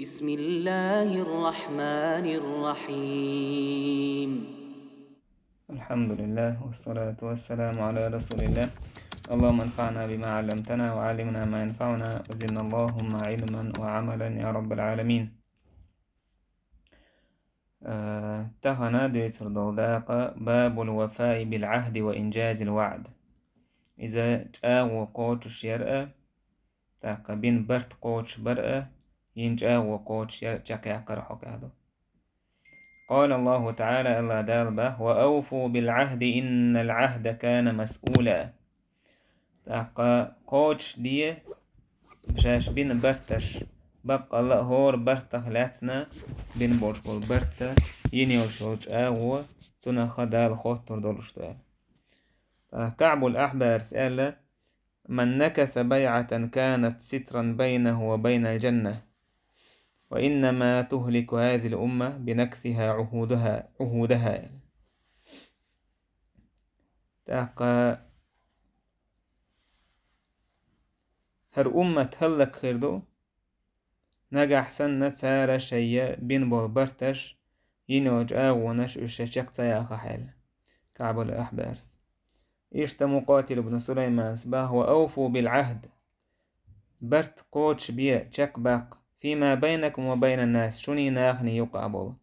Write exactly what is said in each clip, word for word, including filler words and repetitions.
بسم الله الرحمن الرحيم. الحمد لله والصلاة والسلام على رسول الله. اللهم انفعنا بما علمتنا وعلمنا ما ينفعنا وزدنا اللهم علما وعملا يا رب العالمين. Э, тахана дуьйцур долу дакъа باب الوفاء بالعهد وإنجاز الوعد. Иза чӀагӀо кхочуш яр а, тӀаккха бина барт кхочуш бар а, йина чӀагӀо кхочуш яр а чекхъяккхар хьокъехь ду. قال الله تعالى, Аллах Дала бах: وأوفوا بالعهد إن العهد كان مسؤولا. ТӀаккха кхочуш де шаьш бина барташ, баккъалла а хӀора бартах лаьцна бина болуш болу барт, йина йолуш йолу чӀагӀо, цунах Дала хоттур долуш ду аьлла. ТӀаккха КаӀбул Ахьбарс аьлла: من نكث بيعة كانت سترا بينه وبين الجنة، وإنما تهلك هذه الأمة بنكثها عهودها، عهودها. ТӀаккха хӀара уммат хӀаллакьхир ду, нагахь санна цара шайна бина болу барташ, йина йолу чӀагӀонаш уьш шайн чекх ца яхахь аьлла. КаӀбул Ахьбарс. Иштта Мукъатил ибн Сулайманс бах: وأوفوا بالعهد. Барт кхочуш бе, чекхбаккха. فيما بينكم وبين الناس, шуний наханий юкъахь болу.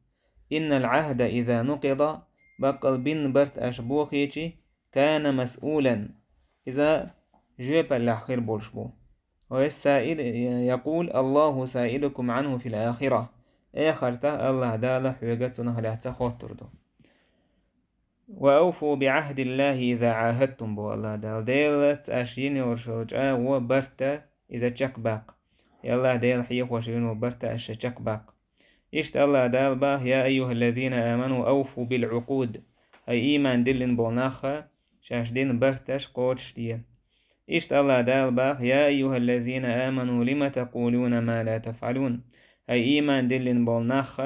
إن العهد إذا نقض, баккъал бина барт аша бохийчи, كان مسؤولا. Иза жоьпаллехь хир болуш бу. والسائل يقول: الله سائلكم عنه في الآخرة. Эхартахь Аллах Дала хьоьга цунах лаьцна хоттур ду. وأوفوا بعهد الله إذا عاهدتم, бо Аллах Дала. Делаца аша йина йолуш йолу чӀагӀо, барт, иза чекхбаккха. Аллах Дела хьехош йина йолу барт аша чекхбаккха. Иштта Аллах Дала бах: يا أيها الذين آمنوا أوفوا بالعقود. ХӀай ийман диллина болу нах, шаьш дина барташ кхочуш де. Иштта Аллах Дала бах: يا أيها الذين آمنوا لم تقولون ما لا تفعلون. ХӀай ийман диллина болу нах,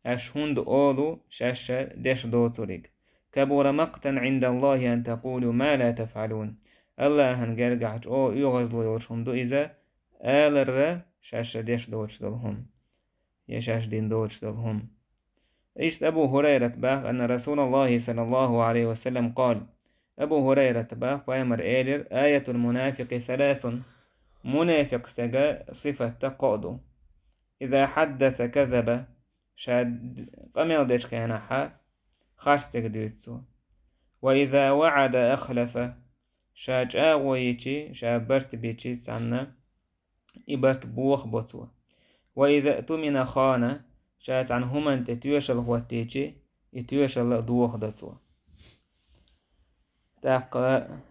аша хӀунда олу шаьш деш доцуриг? كبر مقتا عند الله أن تقولوا ما لا تفعلون. Аллахьан гергахь чӀогӀа оьгӀазло йолуш хӀума ду иза, аларра шаьш деш доцуш долу хӀума, я шаьш дина доцуш долу хӀума. Иштта Абу Хурайрат бах, أن رسول الله صلى الله عليه وسلم قال. Абу Хурайрат бах, пайхамар элира: آية المنافق ثلاث. Мунафикъ стеган сифат кхоъ ду. إذا حدث كذب, ша къамел дечу хенахь харц дерг дуьйцу цо. وإذا وعد أخلف, ша чӀагӀо йичи, ша барт бичи цхьанна, и барт бохабо цо. وإذا اؤتمن خان, ша цхьана хӀуманна тӀе тоьшалла хӀоттийчи, и тоьшалла а дохадо цо. ТӀаккха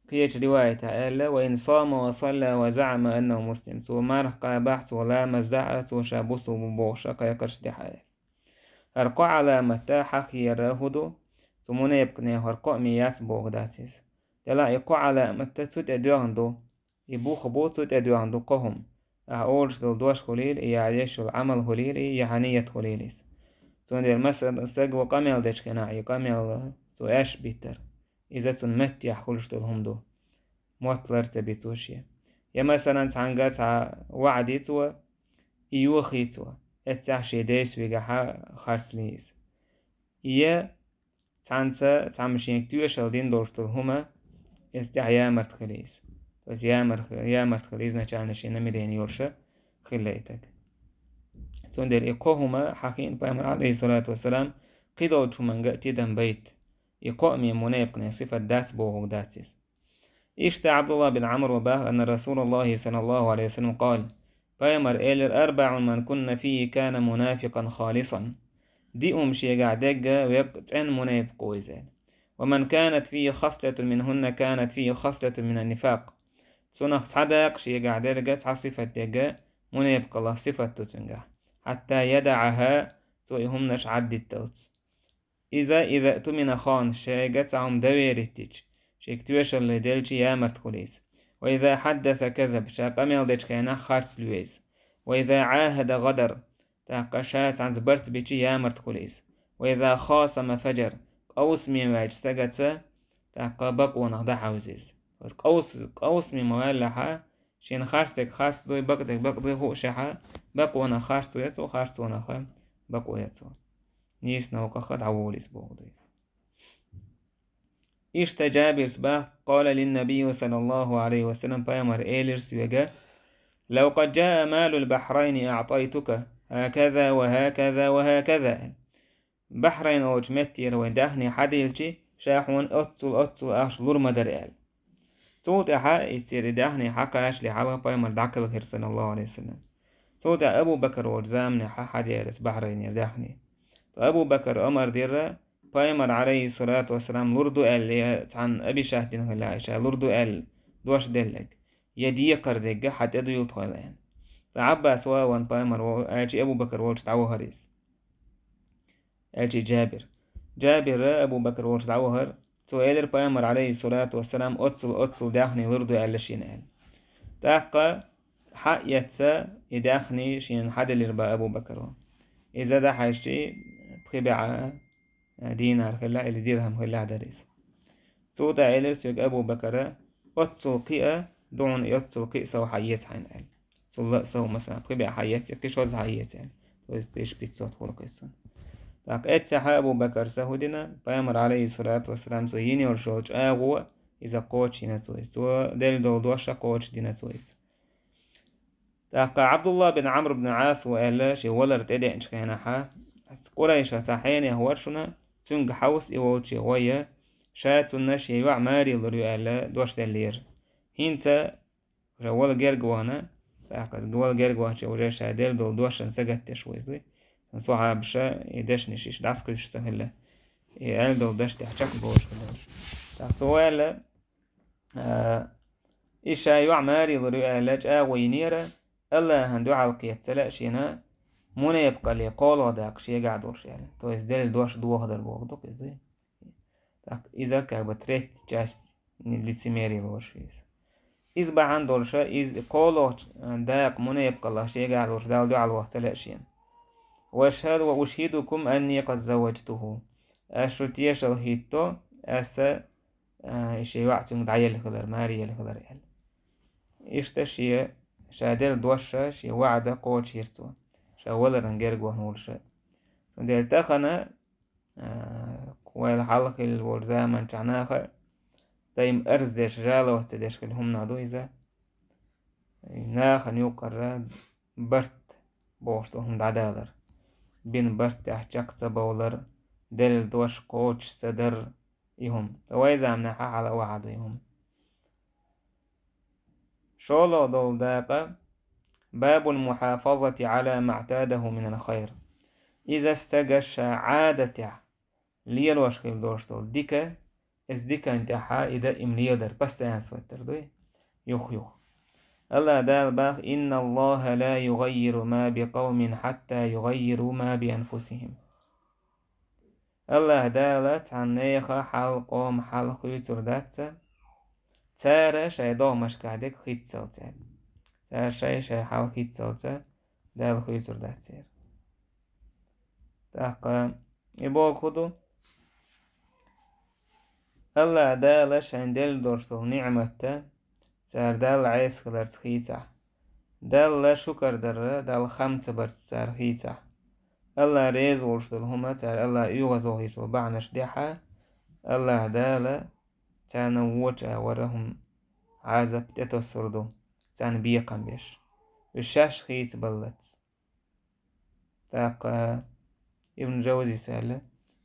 кхечу риваятехь аьлла: وإن صام وصلى وزعم أنه مسلم. Цо марха кхабахь, цо ламаз дахь а, цо ша бусулба бу бохуш а кхайкхарш дехьа аьлла. ХӀара кхо Ӏаламат хьахъера хӀун ду? Цу мунепакъне хӀара кхоъ ма яц боху дац иза. Делахь и кхо Ӏаламат цу тӀе доьгӀна ду. И бухабо цу тӀе доьгӀна ду кхо хӀума. Ахьа олуш долу дош хуьлийла, и яхь еш йолу Ӏамал хуьлийла, и яхь ният хуьлийла иза. Цундела, масала, стаг ву къамел дечу хенахь, и къамел цо аьшпа биттар. Иза цунна меттехь хуьлуш долу хӀума ду. Мотт лар ца би цо шен. Я, масалан, цхьаьнгга цхьа ваӀда йи цо, и йохий цо, эццехь шен дайса вигахь харц лий иза. Я цхьаьнца цхьамма шега тоьшалла дина долуш долу хӀума, иза тӀехь ямарта хила иза. То есть ямар-, ямарта хила иза, изначально шен намерение йолуш хила и стаг. Цундела и кхо хӀума хьахийна пайхамар, алейхиссалату вассалам, кхидолчу хӀуманга а тидам байта. И кхоъ ма мунепакъне сифат дац бохург дац иза. Иштта Абдуллах бин Амр ву бах, أن رسول الله صلى الله عليه وسلم قال. Пайхамар элира: أربع من كن فيه كان منافقا خالصا. Диъ хӀума шегахь дегга веккъа цӀена мунепакъ ву иза. ومن كانت فيه خصلة منهن كانت فيه خصلة من النفاق. Цунах цхьа дакъа шегахь дерг, цхьа сифат дерг мунепакъаллах сифат ду цуьнгахь. حتى يدعها, цо и хӀуманаш Ӏаддитталц. Иза, إذا اؤتمن خان, шега цхьа хӀума доверить дича, шега тоьшалла делча ямарта хуьлу иза. وإذا حدث كذب, ша къамел дечу хенахь харц лоь иза. وإذا عاهد غدر, тӀаккха ша цхьаьнца барт бича ямарта хуьлу иза. وإذا خاصم فجر, къовсаме ваьлча стагаца, тӀаккха бакъонах дӀахьовза иза. Къовс-, къовсаме ма ваьллахьа, Шен харцдерг харц дуй, бакъдерг бакъ дуй хууш хьа, бакъонах харцо яц цо, харцонах бакъо яц цо. Нийса новкъах дӀаволийта бохург ду иза. Иштта Джабира бах: قال لي النبي صلى الله عليه وسلم, пайхамара элира соьга: لو قد جاء مال البحرين أعطيتك هكذا وهكذا وهكذا. Бахьрайн олучу меттера вайн даьхни хьаделча, ша хьуна оццул, оццул ахча лур ма дара аьлла. Цул тӀаьхьа иза церан даьхни хьакхачале хьалха пайхамар дӀакхелхира, саллаллаху Ӏалайхи ва саллам. Цул тӀаьхьа Абу Бакар волчу заманахь хьадеара иза Бахьрайнера даьхни. Ткъа Абу Бакар омра дира, пайхамар, Ӏалайхи ссалату вассалам, лур ду аьлла, я цхьанна обещать дина хилла, ша лур ду аьлла дош делларг, я декхар дерг хьан тӀе дуйла тхойла аьлла. Ткъа Ӏаббас ван пайхамар вол-, аьлча Абу Бакар волчу дӀавахара иза. Аьлча Джабир. Джабира Абу Бакар волчу дӀавахара, цо элира пайхамар, Ӏалайхи ссалату вассалам, оццул, оццул даьхни лур ду аьлла шена аьлла. ТӀаккха хьаэцна и даьхни шена хьаделира бах Абу Бакара. Иза дӀахьаьжча, пхи бӀе динар хилла или дирхӀам хилла дара иза. Цул тӀаьхьа элира соьга Абу Бакара: «Оццул кхиа, ду хьуна и оццул кхиа сов хьаэца хьайна», — аьлла. Цул а сов, масала, пхи бӀе хьаэца, я кхин шозза хьаэца аьлла. То есть тысяча пятьсот хуьлу кхин цунна. ТӀаккха эццахь Абу Бакара хӀун дина, пайхамар, Ӏалайхи ссалату вассалам, цо йина йолуш йолу чӀагӀо иза кхочушйина цо иза. Цо делла долу дош а кхочушдина цо иза. ТӀаккха Ӏабдулла бин Ӏамр бин Ӏас ву аьлла, шен валар тӀедеъначу хенахь, Къурайшах цхьа хьенех вара шуна, цуьнга хьовса и волчу гӀой, ша цунна шен йоӀ маре лур ю аьлла дош деллера. ХӀинца уже вала герга вахана, тӀаккха иза вала герга вахча уже ша делла долу дошна сагатдеш ву иза дуй. Сахьабаша и дешнаш иштта дӀасакхуьйсуш ца хилла, и аьлла долу даш тӀехь чекхболуш хилла. ТӀаккха цо аьлла, а, и ша йоӀ маре лур ю аьлла чӀагӀо йинера, Аллахьан дуьхьал кхета ца лаьа шена, мунепакъалле кхоалгӀа даккха шегахь долуш аьлла. То есть делла дош дохадар бохург ду-кх иза дуй. ТӀаккха иза как бы третья часть лицемерия лоруш иза. Иза бахьана долуша, иза кхоалгӀачу дакъа мунепакъаллах шегахь долуш Далла дуьхьал ваха ца лаьа шена. «Ва ашхӀаду ва ушхӀидукум анни къад завваджтуху». Ас шу тешал хӀитто, аса, а, и шен йоӀ цуьнга дӀаелла хилар, маре елла хилар аьлла. Иштта шен, ша делла дош, шен ваӀда кхочушйира цо, ша валарна герга вахана волуша. Цундела тахана, а, вайла хьалха хилла волу заманчохь наха дайма арз деш, жалоба ца деш хилла хӀуманах ду иза. Нахана юккъара барт бохуш долу хӀума дӀадалар. Бина барт тӀехь чекх ца бовлар, делла дош кхочуш ца дар и хӀума. Ткъа вай заманахь хьала а вахьа ду и хӀума. ШолгӀа долу дакъа: «Бабул мухьафазати Ӏала ма аӀтадаху минал хайр». Иза стага ша Ӏадатехь лелош хила долуш долу дика, иза диканна тӀехьа и даим леладар, постоянствовать дар дуй, юх-юха. Аллахь Дала бах: «Инналлаха ла югаййиру ма би къавмин хьатта югаййиру ма би анфусихим». Аллахь Дала цхьана нехан хьал, къоман хьал хуьйцур дац, цара шайн догӀмашкахь дерг хийццалц аьлла. Цара шайн, шайн хьал хийццалц Дала хуьйцур дац церан. ТӀаккха и бохург хӀун ду? Аллахь Дала шайна делла долуш долу ниӀматта цара Далла Ӏеса хиларца хийцахь, Далла шукар дарра, Далла хам ца барца цара хийцахь, Аллахь реза волуш долу хӀума цара Аллахь оьгӀазвахийтуш долу бахьанаш дехьа, Аллахь Дала царна воча вара хӀума, Ӏазап тӀетоссур ду, царна бекхам беш, уьш шаьш хийцабаллалц. ТӀаккха Ибн Джавзис аьлла: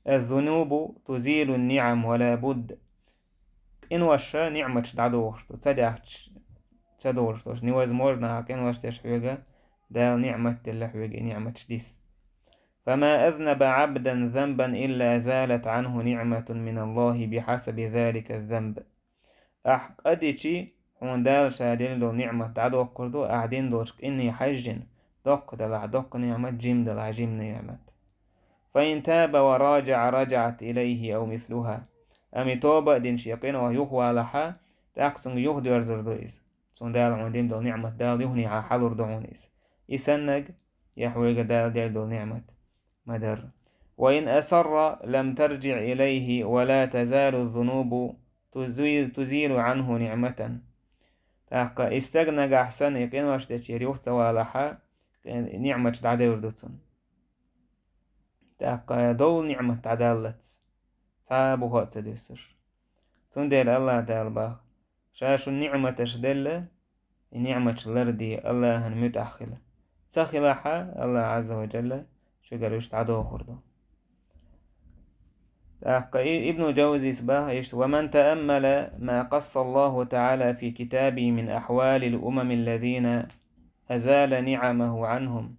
«Аз-зунубу тузилу ниӀам ва ла будд». Къиноша ниӀматаш дӀадохуш ду, ца даьхча ца долуш долуш. Невозможно ахьа къинош деш хьоьга, Дала ниӀмат делла хьоьга и ниӀматаш дис. «Фама азнаба Ӏабдан занбан илла залат Ӏанху ниӀматун миналлахи бихьасаби залика занб». Ахь къа дичи, хьуна Дала ша делла долу ниӀмат дӀадоккхур ду, ахь дина долчу къинне хьаьжжина, доккха далахь доккха ниӀмат, жима далахь жима ниӀмат. «Фа ин таба ва раджаӀа, раджаӀат илайхи ау мислуха». Амма тоба а дина шен къинойх юхавалахьа, тӀаккха цуьнга юхадоьрзур ду иза. Цунна Дала хьуна дина долу ниӀмат Дала юханехьа хьалур ду хьуна иза. И саннаг, я хьоьга Дала делла долу ниӀмат ма дарра. «Ва ин асарра лам тарджиӀ илайхи ва ла тазалу зунубу тузи-, тузилу Ӏанху ниӀматан». ТӀаккха и стаг нагахь санна и къинош дечуьра юха ца валахь, къин-, ниӀматаш дӀадевр ду цунна. ТӀаккха долу ниӀмат дӀадаллалц, цхьа а буха а ца дуьссуш. Цундела АллахӀ Дала боху: «Ша шуна ниӀматаш делла, и ниӀматаш ларде, АллахӀан муьтӀахь хила. Ца хилахь, АллахӀ Азза ва Джалла шуьгара уьш дӀадохур ду». ТӀаккха и-, Ибну Джавзис боху иштта: «ومن تأمل ما قص الله تعالى في كتابه من أحوال الأمم الذين أزال نعمه عنهم».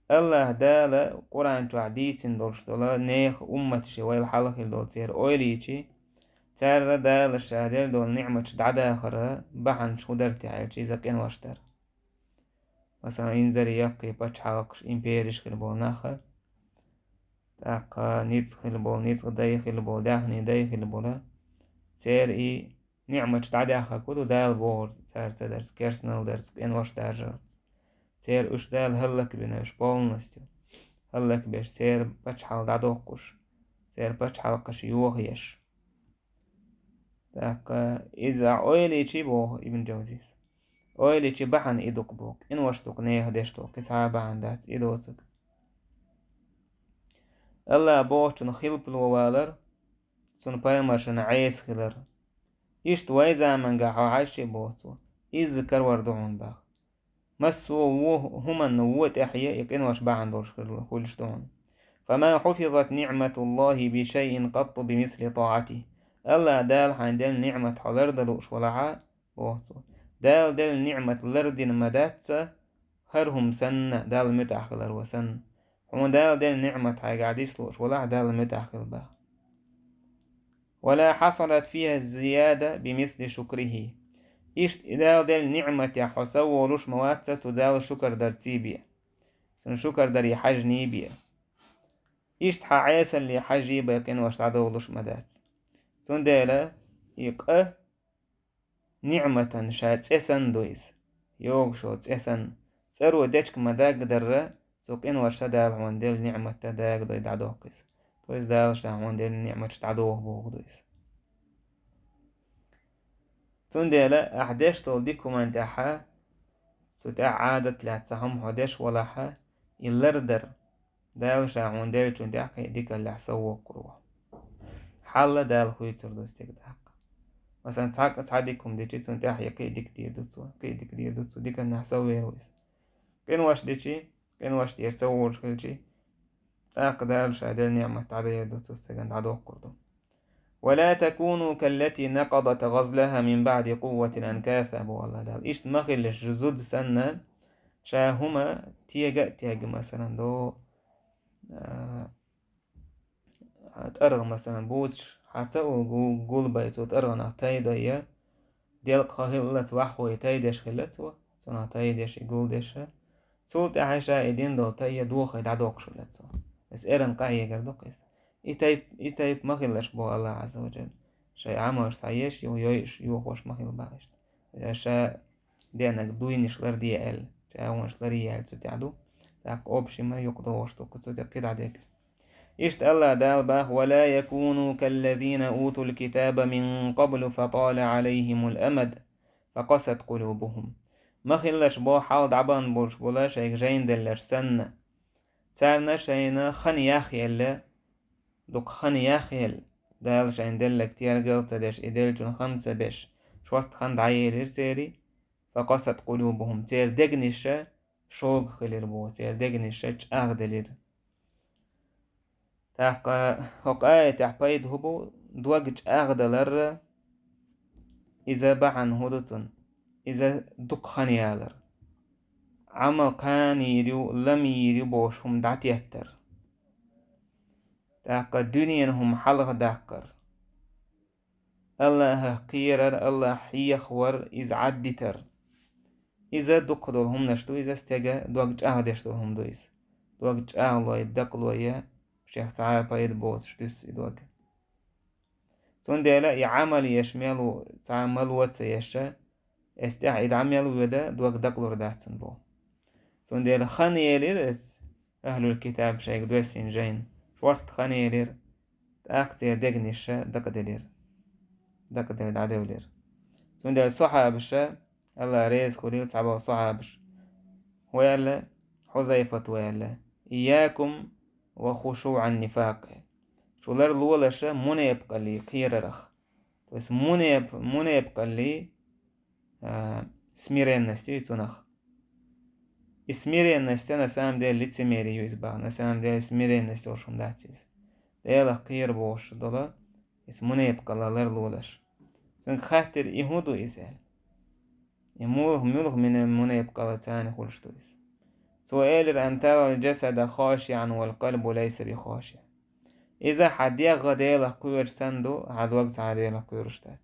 АллахӀ Дала Къуръан чохь дийцина долуш долу нехан умматаш, вайл хьалха хилла долу церан ойла йичи, цара Дала Ша делла долу ниӀматаш дӀадахара бахьанаш хӀун дара те аьлча, иза къинош дара. Масала, инзаре яккхий пачхьалкхаш, империш хилла болу нах, тӀаккха ницкъ хилла болу, ницкъ дай хилла болу, даьхни дай хилла болу, церан и ниӀматаш дӀадаьхна хӀун ду, Дала бохург цара ца дарца, керстанал дарца, къинош даржалц. Церан уьш Дала хӀаллакбина уьш полностью. ХӀаллакбеш, церан пачхьалкх дӀадоккхуш, церан пачхьалкхаш йохаеш. ТӀаккха иза ойла йичи боху Ибн Джавзис. Ойла йичи бахьана и ду-кх боху, къинош ду-кх нехан деш долу, кхин цхьа а бахьана дац и доцург. АллахӀ бохучун хилпало валар, цуьнан пайхамаршна Ӏеса хилар. Иштта вайн заманахь хьо хьаьжча а боху цо, изза карор ду хьуна боху. Массо а вон хӀуманна вон тӀаьхье и къинош бахьана долуш хир-, хуьлуш ду хьуна. «فما حفظت نعمة الله بشيء قط بمثل طاعته». АллахӀ Дала хьайна делла ниӀмат хьо лардан лууш валахь, боху цо, Дала делла ниӀмат лардина ма дац хӀара хӀума санна, Далла муьтӀахь хилар ван санна. Хьуна Дала делла ниӀмат хьайгахь дицлуш валахь, Далла муьтӀахь хила боху. «ولا حصلت فيها الزيادة بمثل شكره». Иштта и Дала делла ниӀматех хьо сов волуш ма вац цу Далла шукар дарций бен, цунна шукар даре хьаьжний бен. Иштта хьан Ӏесалле хьаьжий бен къинош дӀадовлуш ма дац. Цундела и къа ниӀматан ша цӀе санна ду иза. Йогуш йолу цӀе санна. ЦӀаро дечка ма дагдарра, цу къиноша Дала хьуна делла ниӀмат дагадой дӀадоккху иза. То есть Дала Ша хьуна делла ниӀматаш дӀадоху боху ду иза. Цундела ахь деш долу дика хӀуманна тӀехь, цу тӀехь Ӏадат лаьцна хӀума хьо деш валахь, и лардар, Дала Ша хьуна деллачун тӀехь кхин а дикаллехь сов воккхур ву. Хьалла Дала хуьйцур ду стеган тӀаккха. Масалан, цхьа, цхьа дика хӀума дичи, цунна тӀехь я кхин а дика дийр ду цо, кхин а дика дийр ду цо, диканнехь сов вер ву иза. Къинош дичи, къинош тӀера ца волуш хилчи, тӀаккха Дала Ша делла ниӀмат дӀадер ду цо, стеган дӀадоккхур ду. «ولا تكونوا كالتي نقضت غزلها من بعد قوة أنكاثا», боху АллахӀ Дала. Иштта ма хилалаш зуда санна, ша хӀума тега а тега, масалан, до, а, тӀаргӀа, масалан, буцуш, хьан ца уллу гул-, гулбай цу тӀаргӀанах тай дой я, делкъа хан хиллалц ваьххой тай деш хиллалц ву, цунах тай деш и гулдеша. Цул тӀаьхьа ша и дина долу тай я дохий дӀадоккхуш хиллалц ву. Иза эрна къахьегар ду-кх иза. И тайп-, и тайпа ма хилалаш боху АллахӀ Ӏазза ва Джалла. Шайн Ӏамалш схьаеш, ю-, йойуш, йохош ма хила боху иштта. Ша деанарг дуйнаш ларде аьлла, чӀагӀонаш ларъе аьлла цу тӀехь ду. ТӀаккха общий ма юкъадогӀуш ду-кх цу тӀе кхидӀа дерг. Иштта АллахӀ Дала боху: «ولا يكونوا كالذين أوتوا الكتاب من قبل فطال عليهم الأمد فقست قلوبهم». Ма хилалаш боху хьалха дӀабахана болуш болу шайга жайна делларш санна. Царна шайна хан яхъелла, дукха хан яхъелла, Дала шайна делларг тергал ца деш, и деллачун хам ца беш, шортта хан дӀаелира церан, «فقست قلوبهم», церан дегнаш шога хилира боху, церан дегнаш чӀагӀделира. ТӀаккха хӀокху аятехь пайда хӀун бу? Дог чӀагӀдалар, иза бахьана хӀун ду цунна? Иза дукха хан ялар. Ӏамал кхана йийр ю, лам йийр ю бохуш хӀума дӀатеттар. ТӀаккха дуьненан хӀума хьалха даккхар. АллахӀах кхерар, АллахӀ хьехавар, иза Ӏаддитар. Иза дукха долу хӀуманаш ду, иза стеган дог чӀагӀдеш долу хӀума ду иза. Дог чӀагӀлой, дакъалой, шех цхьа а пайда боцуш дуьсу и дог. Цундела и Ӏамал еш мел ву, цхьа а мало ца еш, эс тӀехь и дӀа мел воьду, дог дакъалур дац цунна боху. Цундела хан елира эс, ахӀлул китаб шайга доьссина жайна, шортта хан елира, тӀаккха церан дегнаш дакъаделира. Дакъаделла дӀадевлира. Цундела сахьабаша, Алла реза хуьлийла, цхьаболу сахьабаш, хӀу аьлла, Хьузайфата хӀу аьлла: «Ийякум ва хушуъан нифакъ». Шу ларлолаша мунепакъаллий кхерарах. То есть мунеп-, мунепакъаллий, а, смиренность ю цунах. И смиренность на самом деле лицемерие ю иза баха. На самом деле смиренность йолуш хӀума дац иза. Делах кхера бохуш долу, иза мунепакъалла ларлолаш. Цуьнга хаьттира: «И хӀун ду иза?» – аьлла. И муьлха, муьлха муне-, мунепакъалла царна хуьлуш ду иза. Цо элира: «Ан тарал жасада хошиан вал къалбу лайса би хоши». Иза хьан дегӀ Делах кхоьруш санна ду, хьан дог цхьа а Делах кхоьруш дац.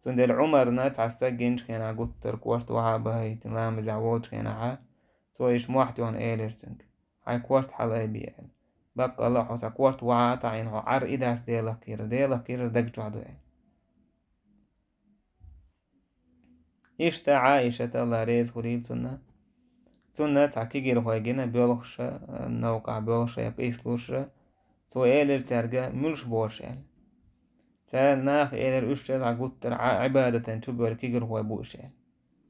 Цундела Ӏумарна цхьа стаг гинчу хенахь гуттар а корта вахьа а бахийтина ламазехь волчу хенахьа, цо иштта мохь тоьхна элира цуьнга: «Хьайн корта хьалаайбе», – аьлла. «Баккъалла а хьо цхьа корта вахьа а таӀийна, хьо Ӏар и дац Делах кхерар, Делах кхерар даг чохь ду», – аьлла. Иштта Ӏаишата, Алла реза хуьлийла цунна, цунна цхьа кегийрхой гина, боьлхуша, новкъахь боьлхуша я къийсалуша, цо элира цаьрга: «Муьлш бу уьш?» – аьлла. Цара наха элира: «Уьш цхьа гуттар а Ӏа-, Ӏибадатан чу боьлу кегийрхой бу уьш», – аьлла.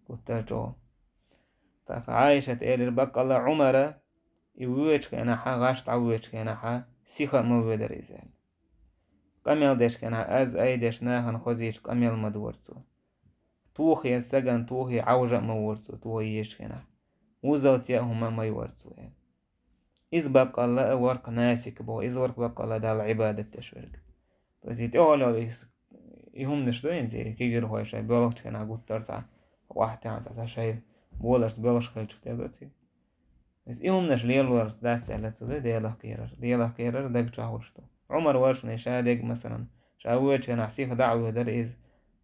Гуттар а чӀогӀа. ТӀаккха Ӏаишата элира: «Баккъалла Ӏумара, и воьдучу хенахьа, гӀаш дӀавоьдучу хенахьа, сиха а ма воьдара иза», – аьлла. Къамел деш хенахь, аз ай деш, нахана хозийча къамел ма дора цо. Тохе, стагана тохе Ӏовжа а ма вора цо, тохе езачу хенахь. Вузалц яа хӀума а ма йора цо, аьлла. Иза баккъалла а вара-кх насик боху, иза вара-кх баккъалла Далла Ӏибадат деш верг. То есть и тӀехула йолу и, и хӀуманаш ду хӀинца, и кегийрхой шайн боьлхучу хенахь гуттар а цхьа, охьатаьӀна цхьа, цхьа шайн боларш боьлхуш хилча тера ду цига. Иза и хӀуманаш лелорца дац аьлла цо, Делах кхерар. Делах кхерар даг чохь хуьлуш ду. Ӏумар вара шуна ша дерг, масалан, ша воьдучу хенахь сиха дӀа а воьдара иза,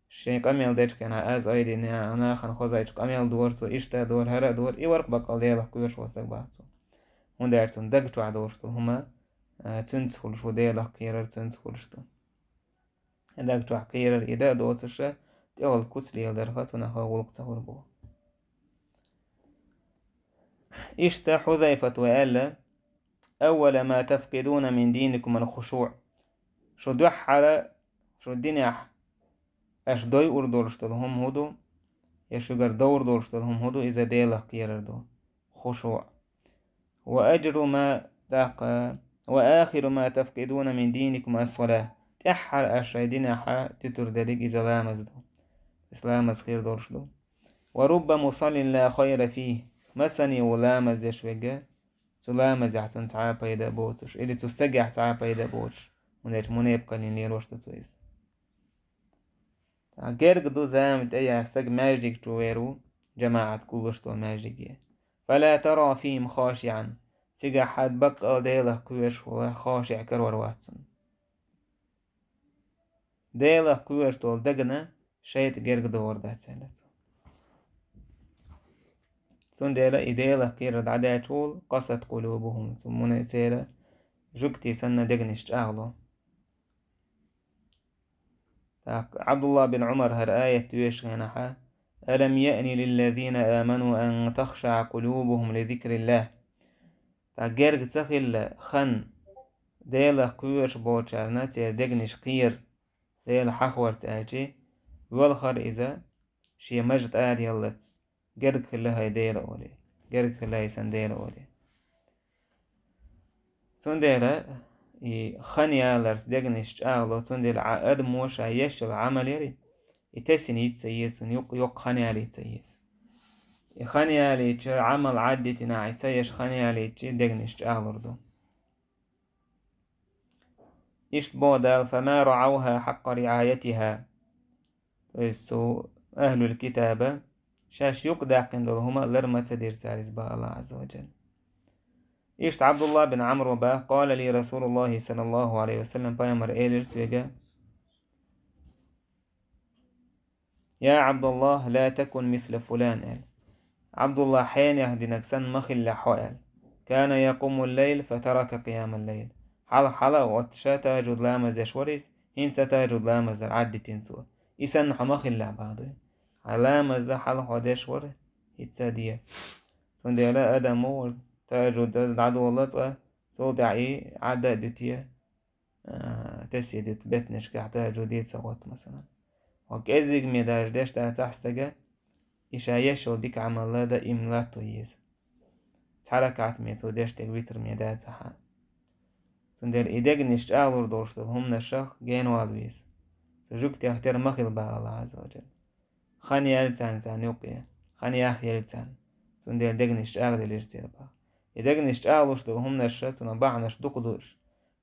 шен къамел дечу хенахь аз айдина, нахана хозийча къамел дора цо, иштта а дора, хӀара а дора, и вара-кх баккъалла Делах кхоьруш волу стаг боху цо. ХӀунда аьлча цунна даг чохь долуш долу хӀума, а, цуьнца хуьлуш ву, Делах кхерар цуьнца хуьлуш ду. Даг чохь кхерар и дан а доцуша, тӀехула куц леладарха цунах гӀуллакх ца хуьлу боху. Иштта Хьузайфата хӀу аьлла: «Аввала ма тафкъидуна мин диникум ал-хушуъ». Шу дуьххьара, шу динехь аша дойур долуш долу хӀума хӀун ду, я шуьгара довр долуш долу хӀума хӀун ду, иза Делах кхерар ду. Хушуъ. Ва аджру ма, тӀаккха, ва ахиру ма тафкъидуна мин диникум ас-салах. ТӀаьххьара аша шайн динехьа туьтур дерриг иза ламаз ду. Иза ламаз хир долуш ду. Ва рубба мусаллин ла хайра фийхи. Масане ву ламаз деш верг, цу ламазехь цунна цхьа а пайда а боцуш, или цу стагехь цхьа а пайда а боцуш, хӀунда аьлча мунепакъаллин лелош ду цо иза. Герга ду зама тӀе ян стаг маьждиг чу вер ву, жамаӀат гуллуш долу маьждиге. Фала тара фийхим хошиъан. Цигахь хьан баккъалла Делах кхоьруш волу хошиъ карор вац цунна. Делах кхоьруш долу дагна шайтӀа герга догӀур дац аьлла цо. Цундела и Делах кхерар дӀадаьчул, къасат къулубухум, цу муна церан жуьгтий санна дегнаш чӀагӀло. ТӀаккха Ӏабдулла бин Ӏумар хӀара аят доьшучу хенахьа: «Алам яъни лиллазина аману ан тахшаъа къулубухум ли зикриллах». ТӀаккха герга ца хилла хан Делах кхоьруш болчарна церан дегнаш кхера, Дела хьахаварца аьлчи, велхара иза шен мажа тӀадаяллалц. Герга хилла хӀай Дела олий. Герга хилла хӀай сан Дела олий. Цундела и хан яларца дегнаш чӀагӀло, цундела Ӏа адамо ша еш йолу Ӏамал яри, и тесина йиц ца еза, цунна юкъ-, йоккха хан ялийца еза. И хан ялийча, Ӏамал Ӏаддитина и ца еш хан ялийчи, дегнаш чӀагӀлур ду. Иштта боху Дала: «Фама раъавха хьакъа риъаятиха». То есть цу ахӀлул китаба шаьш юкъадаьккхина долу хӀума лар ма ца дира цара иза, боху Аллах Азза ва Джалла. Иштта Ӏабдулла бин Ӏамро боху: «Къала ли Расулуллахи саллаллаху алейхи ва саллям», пайхамар элира соьга: «Я Ӏабдуллах, ла такун мисла фулан», – аьлла. «Ӏабдулла, хьенех динарг санна ма хилла хьо», – аьлла. «Кана якъумул лайл, фа тарака къиямал лайл». Хьалха хьала а оттуша тахӀажуд ламаз деш вара иза, хӀинца а тахӀажуд ламаз дар Ӏаддитина цо. И санна хьо ма хилла боху. Хьан ламаз хьалха хьо деш вара, хӀинца а де. Цундела адам ву тахӀажуд дӀадолла цкъа, цул тӀаьхьа и Ӏадда а дуьтий, а, тессе дуьту беттанашкахь тахӀажуде ца гӀотту, масалан. Ва кӀеззигаме даже деш дацахь стага, и ша еш йолу дика Ӏамал даим латто еза. Цхьа ракаӀатаме цо деш дерг витраме дацахьа. Цундела и дегнаш чӀагӀлур долуш долу хӀуманашах генавала веза. Цу жуьгтех тера ма хила баха Аллахь Азза ва Джалла. Хан яьлла царна, царна юккъе, хан яхъелла царна. Цундела дегнаш чӀагӀделира церан баха. И дегнаш чӀагӀлуш долу хӀуманаш, цунах бахьанаш дукха ду уьш.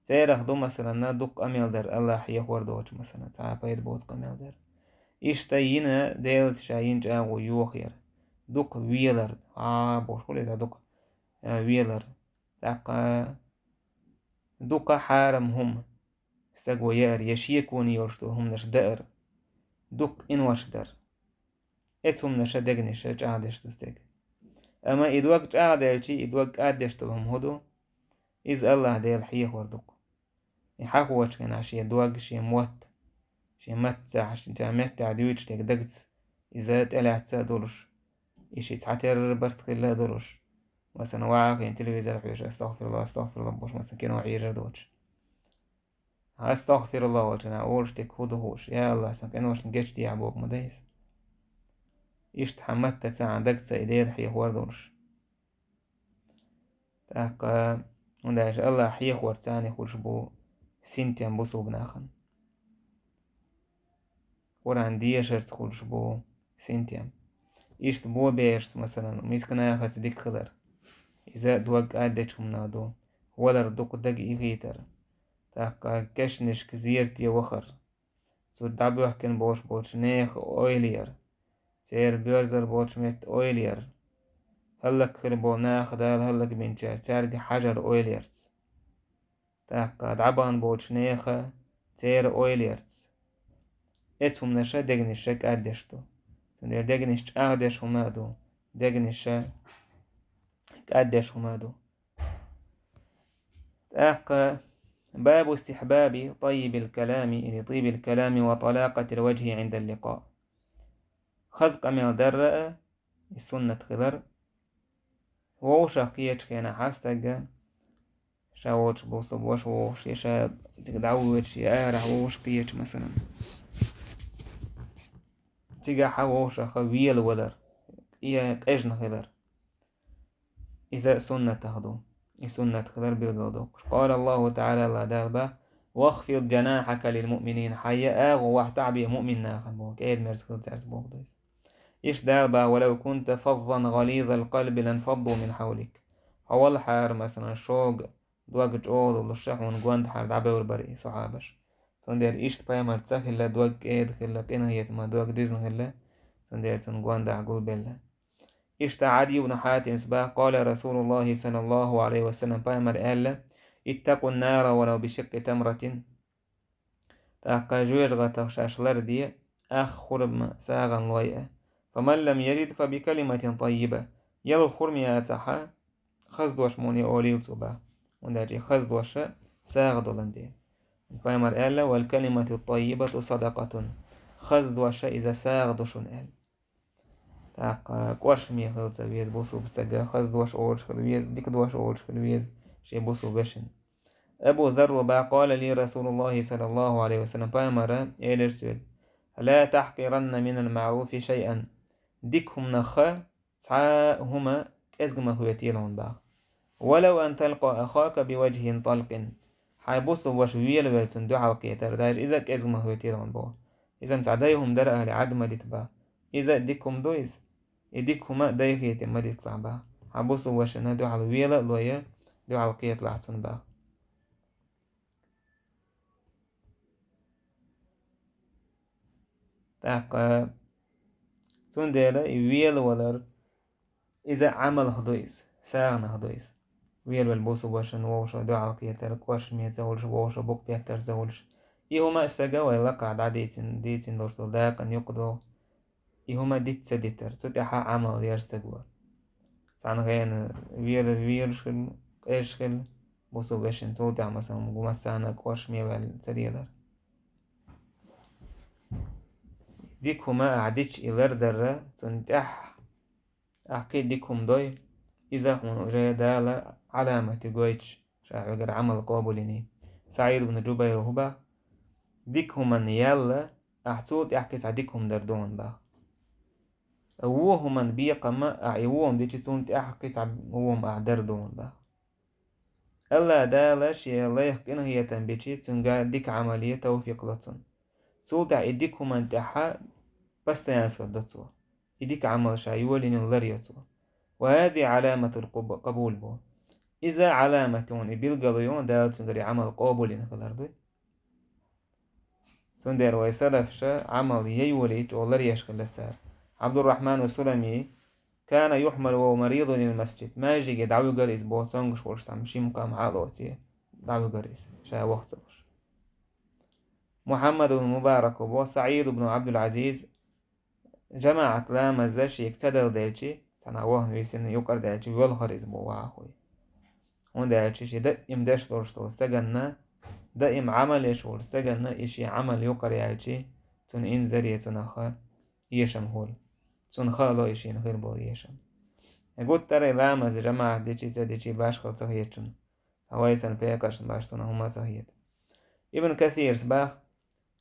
Церах ду, масалан, дукха къамел дар, Аллахь хьехор доцуш, масалан, цхьа а пайда боцу къамел дар. Иштта йина, Делаца ша йина чӀагӀо йохаяр. Дукха велар, а, бохуш хуьлу иза дукха, а, велар. ТӀаккха дукха хьарам хӀума стаго яар, я шеконе йолуш долу хӀуманаш даар, дукха къинош дар. Эцу хӀуманаша дегнаша чӀагӀдеш ду стеган. Амма и дог чӀагӀделчий, и дог кӀаддеш долу хӀума хӀун ду? Иза Аллахь Дела хьехор ду-кх. И хьахочу хенахь шен дог, шен мотт, шен маттахь, шен цхьа меттехь дуьйцуш дерг дагца иза тӀелаьцна а долуш, и ши цхьатерра барт хилла а долуш. Масалан, ваха хин телевизор хьоьжуш, астагӀфируллахӀ, астагӀфируллахӀ бохуш, масалан, кино Ӏийжар доцуш. АстагӀфируллахӀ олучу нахь олуш дерг хӀун ду хууш, я Аллахь, сан къиношна гечдехьа боху ма дай иза. Иштта хьан маттаца, хьан дагца и Дела хьехор долуш. ТӀаккха, хӀунда аьлча Аллахь хьехор царна хуьлуш бу синтем бусулба нахана. Къуръан дешарца хуьлуш бу синтем. Иштта бо бераш, масалан, миска нахаца дика хилар. Иза дог кӀаддечу хӀуманах ду. Валар дукха дага ихийтар. ТӀаккха кешнашка зерате вахар. Цу дӀабоьхкина болуш болчу нехан ойла яр. Церан боьрзар болчу метта ойла яр. ХӀаллакьхир болу нах Дала хӀаллакбинчаьрца, цаьрга хьажар ойла ярца. ТӀаккха дӀабахана болчу нехан, церан ойла ярца. Эцу хӀуманаша дегнаша кӀаддеш ду. Цундела дегнаш чӀагӀдеш хӀума а ду, дегнаша кӀаддеш хӀума а ду. ТӀаккха: «باب استحباب طيب الكلام، или طيب الكلام وطلاقة الوجه عند اللقاء». Хаза къамел дарра а, и суннат хилар. Вовшах кхечу хенахь стага, ша волчу бусулба ваша вовшах, я ша цига дӀавоьдуш, я арахь вовшах кхечу, масалан. Цигахь вовшах велавалар, я къежна хилар. Иза суннатах ду. И суннат хилар билгалдоккхуш. قال الله تعالى, Аллахь Дала боху: «واخفض جناحك للمؤمنين». Хьан я агӀо вахьтахь бе муъмин нахана боху, кӀеда-мерза хила цаьрца боху ду иза. Иштта Дала боху: «ولو كنت فظا غليظ القلب لانفضوا من حولك». Хьо валахьара, масалан, шога дог чӀогӀа долуш, ша хьуна гондахьара дӀабевр бара и сахьабаш. Цундела иштта пайхамар ца хилла, дог кӀеда хилла, къинхетамах дог дуьзна хилла, цундела цунна гондахь гулбелла. Иштта Ӏадий ибн Хьатимс боху: «قال رسول الله صلى الله عليه وسلم», пайхамар аьлла: «اتقوا النار ولو بشق تمرة». ТӀаккха жоьжахатах шаьш ларде, ах хурма сагӀана лой а. «فمن لم يجد فبكلمة طيبة». Ял хурма яцахьа, хаза дош муьлха олийла цо боху. ХӀунда аьлча хаза дош сагӀа долун дела. Пайхамар аьлла: «والكلمة الطيبة صدقة». Хаза дош иза сагӀа ду шуна аьлла. ТӀаккха кӀоршаме хила ца веза бусулба стага, хаза дош олуш хила веза, дика дош олуш хила веза шен бусулба вешина. Абу Зарра боху: «قال لي رسول الله صلى الله عليه وسلم», пайхамара элира соьга: «لا تحقرن من المعروف شيئا». Дика хӀуманах цхьа а хӀума кӀезга ма хӀоьтийла хьуна боху. «ولو أن تلقى أخاك بوجه طلق». Хьайн бусулба ваша велавелла цунна дуьхьал кхетар, даже иза а кӀезга ма хӀоьтийла хьуна боху. Иза-м цхьа дай хӀума дара аьлла, Ӏад ма дита боху. Иза а дика хӀума ду иза. И дика хӀума а дайхетий ма диталахь боху. Хьан бусулба вашана дуьхьал вела а лой, дуьхьал кхеталахь цунна боху. ТӀаккха цундела и велавалар, иза Ӏамалх ду иза, сагӀанах ду иза. Велавелла бусулба вашана вовшах дуьхьал кхетар, кӀоршаме ца хуьлуш, вовшах букъ беттар ца хуьлуш. И хӀума а стага вай лакхахь дӀадийцина, дийцина долуш долу дакъана юкъа догӀу. И хӀума диц ца дитар, цу тӀаьхьа Ӏамал яр стаг вара. Цхьана хенахь вела, велаш хила, къежаш хила, бусулба вешина, цул тӀаьхьа, масалан, массарна кӀоршаме ваьлла ца лелар. Дика хӀума ахь дича и лардарра, цунна тӀаьхьа ахь кхин дика хӀума дой, иза хьуна уже Дала Ӏаламате гойтуш, ша хьоьгара Ӏамал къобалйиний. СаӀид ибн Джубайра хӀун боху: дика хӀуманна ял а, ахь цул тӀаьхьа кхин цхьа дика хӀума дар ду хьуна бах. Вон хӀуман бекхам а ахь и вон хӀума дичи, цунна тӀаьхьа кхин цхьа вон хӀума ахь дар ду хьуна бах. Аллах Дала шен лайх къинхетам бичи, цуьнга дика Ӏамале тавфикъ ло цунна. Цул тӀаьхьа и дика хӀуман тӀаьхьа постоянство до цо. И дика Ӏамал ша йолийна лар йо цо. Ва хӀазихӀи Ӏаламатул къуб-, къабул бу. Иза Ӏаламат ю хьуна, и билгало ю хьуна, Дала цуьнгара и Ӏамал къобулйина хилар дуй. Цундела вай салафаша Ӏамал яй йолийча, оха лар еш хилла цара. Абдуррахман Сулами, кана юхьмалу ва хӀува маридун илал масжид. Маьждиге дӀавигар иза боху, цомгаш волуш цхьа ши-кхо ма хьалоций, дӀавигар иза, ша ваха ца луш. Мухьаммад ибн Мубарак боху, СаӀид ибн Абдул-Ӏазиз, жамаӀат ламаза шега ца дала делчи, цхьана вахана висина юкъара даьлчи, велхар иза боху вахахуй. ХӀунда аьлча шен даим деш луш долу стаганна, даим Ӏамал еш волу стаганна и шен Ӏамал юкъара яьлчи, цунна инзаре цунах эшам хуьлу. Цунна хаало и шена хир болу эшам. Гуттара а ламаз жамаӀат дичи ца дичи башхалла ца хетачунна, сан вай сан пекъаршна баш цунах хӀума ца хета. Ибн Касирс бах: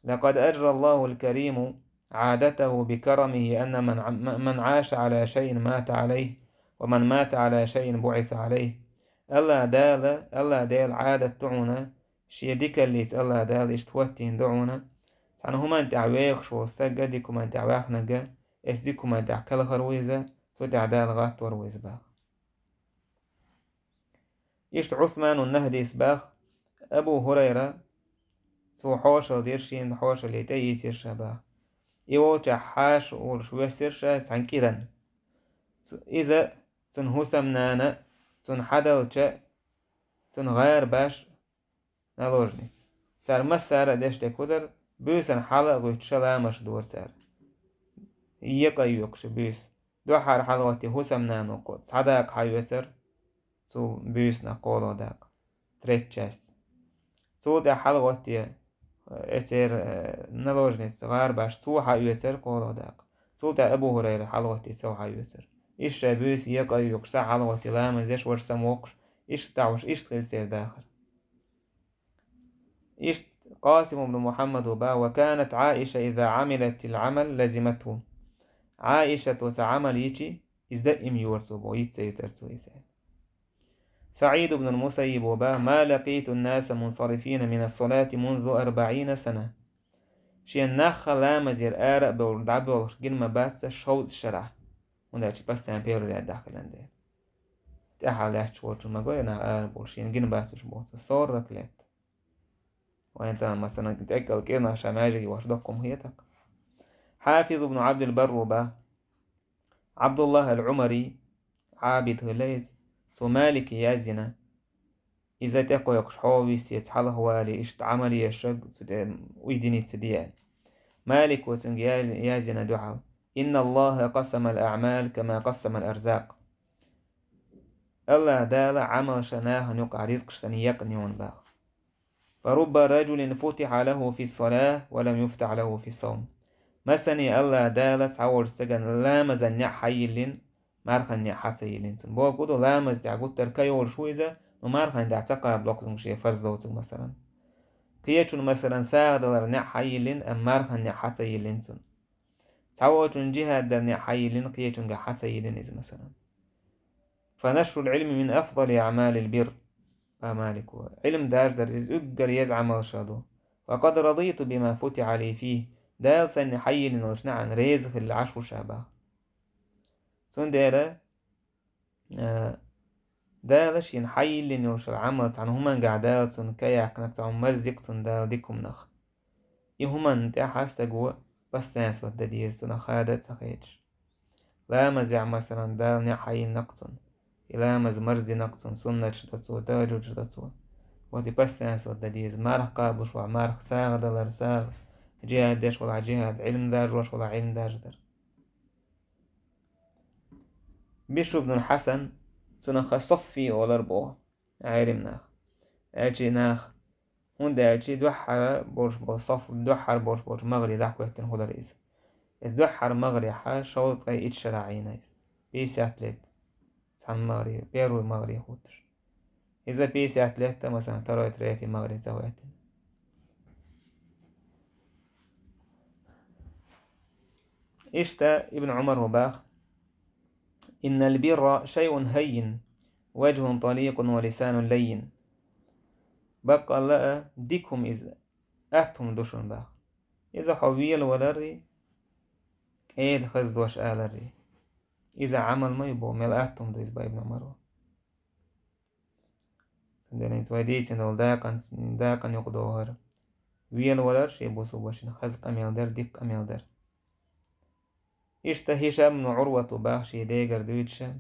«لقد أجرى الله الكريم عادته بكرمه أن من ع-، من عاش على شيء مات عليه، ومن مات على شيء بعث عليه». Аллах Дала, Аллах Дела Ӏадат ду хьуна, шен дикаллица Аллах Дала иштта хӀоттийна ду хьуна, цхьана хӀуманна тӀехь вехаш волу стаг а, дика хӀуманна тӀехь ваьхнарг а, эс дика хӀуманна тӀехь кхелхар ву иза, цу тӀехь Дала гӀаттор ву иза бах. Иштта Ӏусманун Нахьдис бах, Абу ХӀурайра, цо хьошалла дира шена, хьошалле тӀе йийцира ша бах. И волчохь хьаша волуш воьссира ша цхьана кӀиран. Цу-, иза, цуьнан хӀусамнана, цунна хьадалча, цунна гӀарабаш, наложница. Цара массара а деш дерг хӀун дара, буьйсанна хьала а гӀуьттуш ламазаш дора цара. Екъа а йоькхуш буьйса. Дуьххьара хьалагӀоттий хӀусамнано кхо цхьа дакъа хьаоьцура, цу буьйсанах кхоалгӀа дакъа, третья часть. Цул тӀаьхьа хьалагӀоттий, э, эцера, э, наложница, гӀарабаш, цо хьаоьцура кхоалгӀа дакъа. Цул тӀаьхьа Абу ХӀурайра хьалагӀоттий цо хьаоьцура. Иштта шайн буьйса екъа а йоькхуш, цхьа хьалагӀоттий ламаз деш, важа самавоккхуш, иштта дӀахьош, иштта хилла церан дахар. Иштта Къасим ибн Мухьаммада бах: «وكانت عائشة إذا عملت العمل لزمته». Ӏаишата цхьа Ӏамал йичи, иза даим йора цо боху, йиц ца йитара цо иза. СаӀид ибн ал-Мусаййиба бах: «ما لقيت الناس منصرفين من الصلاة منذ أربعين سنة». Шен нах ламазера ара а бевлла, дӀабоьлхуш гина ма бац аса шовзткъа шарахь. ХӀунда аьлча постоянно первый рядехь хилла дела. ТӀаьхьа лаьтташ волчун ма гой нах ара бовлуш, шена гина бац уьш боху цо, сорок лет. Вайн тахана, масалан, тӀеккъала кӀирнах ша маьждиге вахча доккха хӀума хета-кх. Хьафиз ибн Ӏабдил-Барра бах: Ӏабдуллах ал-Ӏумари, Ӏабид хилла иза, цо Малике яздина, иза тӀекхойкхуш хьо виссе цхьалха вале, иштта Ӏамал еш шаг цу тӀе уединиться де аьлла. Малико цуьнга ял-, яздина дуьхьал: «إن الله قسم الأعمال كما قسم الأرزاق». Аллах Дала Ӏамалш нахана юкъахь ризкъаш санна екъна ю бах. «فرب رجل فتح له في الصلاة ولم يفتح له في الصوم». Масане Аллах Дала цхьа волчу стагана ламазан неӀ хьайиллина, мархан неӀ хьа ца йиллина цунна. Бохург ду, ламаза тӀехь гуттар а ка йолуш ву иза, но мархан тӀехь ца кхаба локху цуьнга шен фарз доцург, масалан. Кхечунна, масалан, сагӀа далар неӀ хьайиллина, амма мархан неӀ хьа ца йиллина цунна. Цхьаволчунна жихӀад дар неӀ хьайиллина, кхечуьнга хьа ца йиллина иза, масалан. «فنشر العلم من أفضل أعمال البر», бах Малико. Ӏилма даржадар иза уггар еза Ӏамалшах ду. «وقد رضيت بما فتح لي فيه». Дала санна хьайиллина йолчу неӀан реза хилла Ӏаш ву ша бах. Цундела, а, Дала шена хьайиллина йолуш йолу Ӏамал цхьана хӀумангахь Дала цунна ка яьккхинарг, цхьа хӀума марздина цунна Дала дика хӀуманах. И хӀуманна тӀехь стага постоянство дан деза, цунах хада а ца хеташ. Ламазехь, масалан, Дала неӀ хьайиллина-кх цунна. И ламаз марздина-кх цунна, суннаташ до цо, тахажжудаш до цо. Вот и постоянство дан деза. Марха кхабуш валахь, марха, сагӀа далар, сагӀа, жихӀад деш валахь, жихӀад, Ӏилма даржош валахь, Ӏилма даржадар. Бишр ибн Хьасан, цунах Соффи олар боху Ӏелим наха. Аьлча и нах, хӀунда аьлча дуьххьара болуш болу Софф, дуьххьара болуш болчу магӀаре дӀахӀоьттина хӀулара иза. Иза дуьххьара магӀарехь шовзткъе итт шарахь Ӏийна иза. Пятьдесят лет. Цхьана магӀаре, первый магӀаре хӀуттуш. Иза пятьдесят лет, масалан, второй, третий магӀаре ца хӀоьттина. Иштта Ибн Ӏумара баха: «إن البر شيء هين، وجه طليق ولسان لين». Баккъалла а дика хӀума иза, атта хӀума ду шуна баха. Иза хьо велавалари, кӀеда хаза дош алари. Иза Ӏамал ма ю боху, мел атта хӀума ду иза боху Ибн Ӏумара. Цундела хӀинца вай дийцина долу дакъан, дакъан юкъадогӀура. Велавалар шен бусулба вашина хаза къамел дар, дика къамел дар. Иштта Хишам ибн Ӏурвата баха шен дегара дуьйцуша,